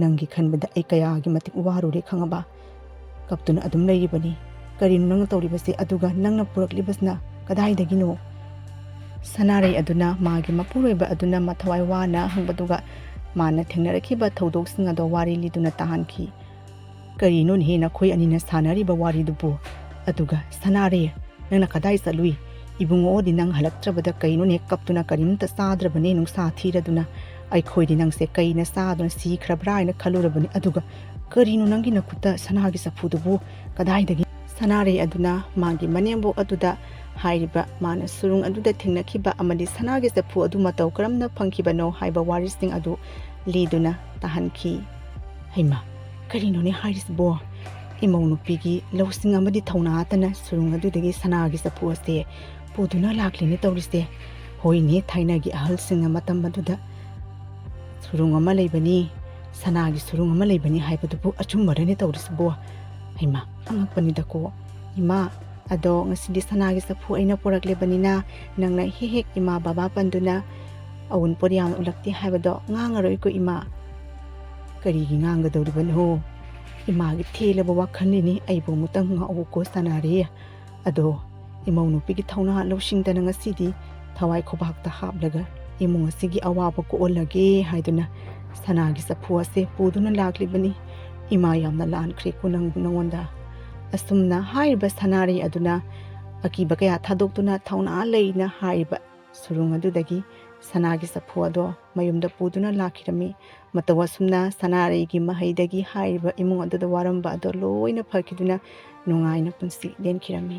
ꯅꯪꯒꯤ ꯈꯟꯕꯗ ꯑꯩ ꯀꯌꯥꯒꯤ ꯃꯇꯤꯛ ꯋꯥꯔꯨꯔꯦ ꯈꯪꯉꯕ? ꯀꯞꯇꯨꯅ ꯑꯗꯨꯝ ꯂꯩꯔꯤꯕꯅꯤ꯫ ꯀꯔꯤꯅꯣ ꯅꯪꯅ ꯇꯧꯔꯤꯕꯁꯦ? ꯑꯗꯨꯒ ꯅꯪꯅ ꯄꯨꯔꯛꯂꯤꯕꯁꯤꯅ ꯀꯗꯥꯏꯗꯒꯤꯅꯣ?" ꯁꯅꯥꯔꯩ ꯑꯗꯨꯅ ꯃꯥꯒꯤ ꯃꯄꯨꯔꯣꯏꯕ ꯑꯗꯨꯅ ꯃꯊꯋꯥꯏ ꯋꯥꯅ ꯍꯪꯕꯗꯨꯒ ꯃꯥꯅ ꯊꯦꯡꯅꯔꯛꯈꯤꯕ ꯊꯧꯗꯣꯛꯁꯤꯡ ꯑꯗꯣ ꯋꯥꯔꯤ ꯂꯤꯗꯨꯅ ꯇꯥꯍꯟꯈꯤ꯫ "ꯀꯔꯤꯅꯣꯅꯦꯍꯦ ꯅꯈꯣꯏ ꯑꯅꯤꯅ ꯁꯥꯟꯅꯔꯤꯕ ꯋꯥꯔꯤꯗꯨꯕꯨ? ꯑꯗꯨꯒ ꯁꯅꯥꯔꯩ, ꯅꯪꯅ ꯀꯗꯥꯏ ꯆꯠꯂꯨꯏ? ꯏꯕꯨꯡꯉꯣꯗꯤ ꯅꯪ ꯍꯜꯂꯛꯇ꯭ꯔꯕꯗ ꯀꯩꯅꯣꯅꯦ ꯀꯞꯇꯨꯅ ꯀꯔꯤꯝꯇ ꯆꯥꯗ꯭ꯔꯕꯅꯦ ꯅꯨꯡꯁꯥ ꯊꯤꯔꯗꯨꯅ? ꯑꯩꯈꯣꯏꯗꯤ ꯅꯪꯁꯦ ꯀꯩꯅ ꯆꯥꯗꯨꯅ ꯁꯤꯈ꯭ꯔꯕ꯭ꯔꯥ ꯍꯥꯏꯅ ꯈꯜꯂꯨꯔꯕꯅꯤ꯫ ꯑꯗꯨꯒ ꯀꯔꯤꯅꯣ ꯅꯪꯒꯤ ꯅꯈꯨꯠꯇ ꯁꯅꯥꯒꯤ ꯆꯐꯨꯗꯨꯕꯨ ꯀꯗꯥꯏꯗꯒꯤ?" ꯁꯅꯥꯔꯩ ꯑꯗꯨꯅ ꯃꯥꯒꯤ ꯃꯅꯦꯝꯕꯣꯛ ꯑꯗꯨꯗ ꯍꯥꯏꯔꯤꯕ ꯃꯥꯅ ꯁꯨꯔꯨꯡ ꯑꯗꯨꯗ ꯊꯦꯡꯅꯈꯤꯕ ꯑꯃꯗꯤ ꯁꯅꯥꯒꯤ ꯆꯐꯨ ꯑꯗꯨ ꯃꯇꯧ ꯀꯔꯝꯅ ꯐꯪꯈꯤꯕꯅꯣ ꯍꯥꯏꯕ ꯋꯥꯔꯤꯁꯤꯡ ꯑꯗꯨ ꯂꯤꯗꯨꯅ ꯇꯥꯍꯟꯈꯤ꯫ "ꯍꯩꯃꯥ, ꯀꯔꯤꯅꯣꯅꯦ ꯍꯥꯏꯔꯤꯁꯤꯕꯣ? ꯏꯃꯧ ꯅꯨꯄꯤꯒꯤ ꯂꯧꯁꯤꯡ ꯑꯃꯗꯤ ꯊꯧꯅꯥ ꯍꯥꯠꯇꯅ ꯁꯨꯔꯨꯡ ꯑꯗꯨꯗꯒꯤ ꯁꯅꯥꯒꯤ ꯆꯐꯨ ꯑꯁꯦ ꯄꯨꯗꯨꯅ ꯂꯥꯛꯂꯤꯅꯦ ꯇꯧꯔꯤꯁꯦ꯫ ꯍꯣꯏꯅꯦ, ꯊꯥꯏꯅꯒꯤ ꯑꯍꯜꯁꯤꯡꯅ ꯃꯇꯝ ꯑꯗꯨꯗ ꯁꯨꯔꯨꯡ ꯑꯃ ꯂꯩꯕꯅꯤ, ꯁꯅꯥꯒꯤ ꯁꯨꯔꯨꯡ ꯑꯃ ꯂꯩꯕꯅꯤ ꯍꯥꯏꯕꯗꯨꯕꯨ ꯑꯆꯨꯝꯕꯔꯅꯦ ꯇꯧꯔꯤꯁꯤꯕꯣ? ꯍꯩꯃꯥ, ꯑꯉꯛꯄꯅꯤꯗꯀꯣ꯫ ꯏꯃꯥ, ꯑꯗꯣ ꯉꯁꯤꯗꯤ ꯁꯅꯥꯒꯤ ꯆꯐꯨ ꯑꯩꯅ ꯄꯨꯔꯛꯂꯤꯕꯅꯤꯅ ꯅꯪꯅ ꯍꯦꯛ ꯍꯦꯛ ꯏꯃꯥ ꯕꯕꯥ ꯄꯟꯗꯨꯅ ꯑꯎꯟꯄꯣꯠ ꯌꯥꯝꯅ ꯎꯠꯂꯛꯇꯦ ꯍꯥꯏꯕꯗꯣ ꯉꯥꯡꯉꯔꯣꯏꯀꯣ ꯏꯃꯥ꯫" "ꯀꯔꯤꯒꯤ ꯉꯥꯡꯒꯗꯧꯔꯤꯕꯅꯣ? ꯏꯃꯥꯒꯤ ꯊꯦꯜꯂꯕ ꯋꯥꯈꯜꯅꯤꯅꯤ, ꯑꯩꯕꯨ ꯑꯃꯨꯛꯇꯪ ꯉꯥꯛꯎꯀꯣ ꯁꯅꯥꯔꯩ꯫ ꯑꯗꯣ ꯏꯃꯧ ꯅꯨꯄꯤꯒꯤ ꯊꯧꯅꯥ ꯂꯧꯁꯤꯡꯗꯅ ꯉꯁꯤꯗꯤ ꯊꯋꯥꯏ ꯈꯨꯕꯥꯛꯇ ꯍꯥꯞꯂꯒ ꯏꯃꯨꯡ ꯑꯁꯤꯒꯤ ꯑꯋꯥꯕ ꯀꯣꯛꯍꯜꯂꯒꯦ ꯍꯥꯏꯗꯨꯅ ꯁꯅꯥꯒꯤ ꯆꯐꯨ ꯑꯁꯦ ꯄꯨꯗꯨꯅ ꯂꯥꯛꯂꯤꯕꯅꯤ꯫ ꯏꯃꯥ, ꯌꯥꯝꯅ ꯂꯥꯟꯈ꯭ꯔꯦꯀꯣ ꯅꯪ, ꯅꯉꯣꯟꯗ꯫" ꯑꯁꯨꯝꯅ ꯍꯥꯏꯔꯤꯕ ꯁꯅꯥꯔꯩ ꯑꯗꯨꯅ ꯑꯀꯤꯕ ꯀꯌꯥ ꯊꯥꯗꯣꯛꯇꯨꯅ ꯊꯧꯅꯥ ꯂꯩꯅ ꯍꯥꯏꯔꯤꯕ ꯁꯨꯔꯨꯡ ꯑꯗꯨꯗꯒꯤ ꯁꯅꯥꯒꯤ ꯆꯐꯨ ꯑꯗꯣ ꯃꯌꯨꯝꯗ ꯄꯨꯗꯨꯅ ꯂꯥꯛꯈꯤꯔꯝꯃꯤ꯫ ꯃꯇꯧ ꯑꯁꯨꯝꯅ ꯁꯅꯥꯔꯩꯒꯤ ꯃꯍꯩꯗꯒꯤ ꯍꯥꯏꯔꯤꯕ ꯏꯃꯨꯡ ꯑꯗꯨꯗ ꯋꯥꯔꯝꯕ ꯑꯗꯣ ꯂꯣꯏꯅ ꯐꯈꯤꯗꯨꯅ ꯅꯨꯡꯉꯥꯏꯅ ꯄꯨꯟꯁꯤ ꯂꯦꯟꯈꯤꯔꯝꯃꯤ꯫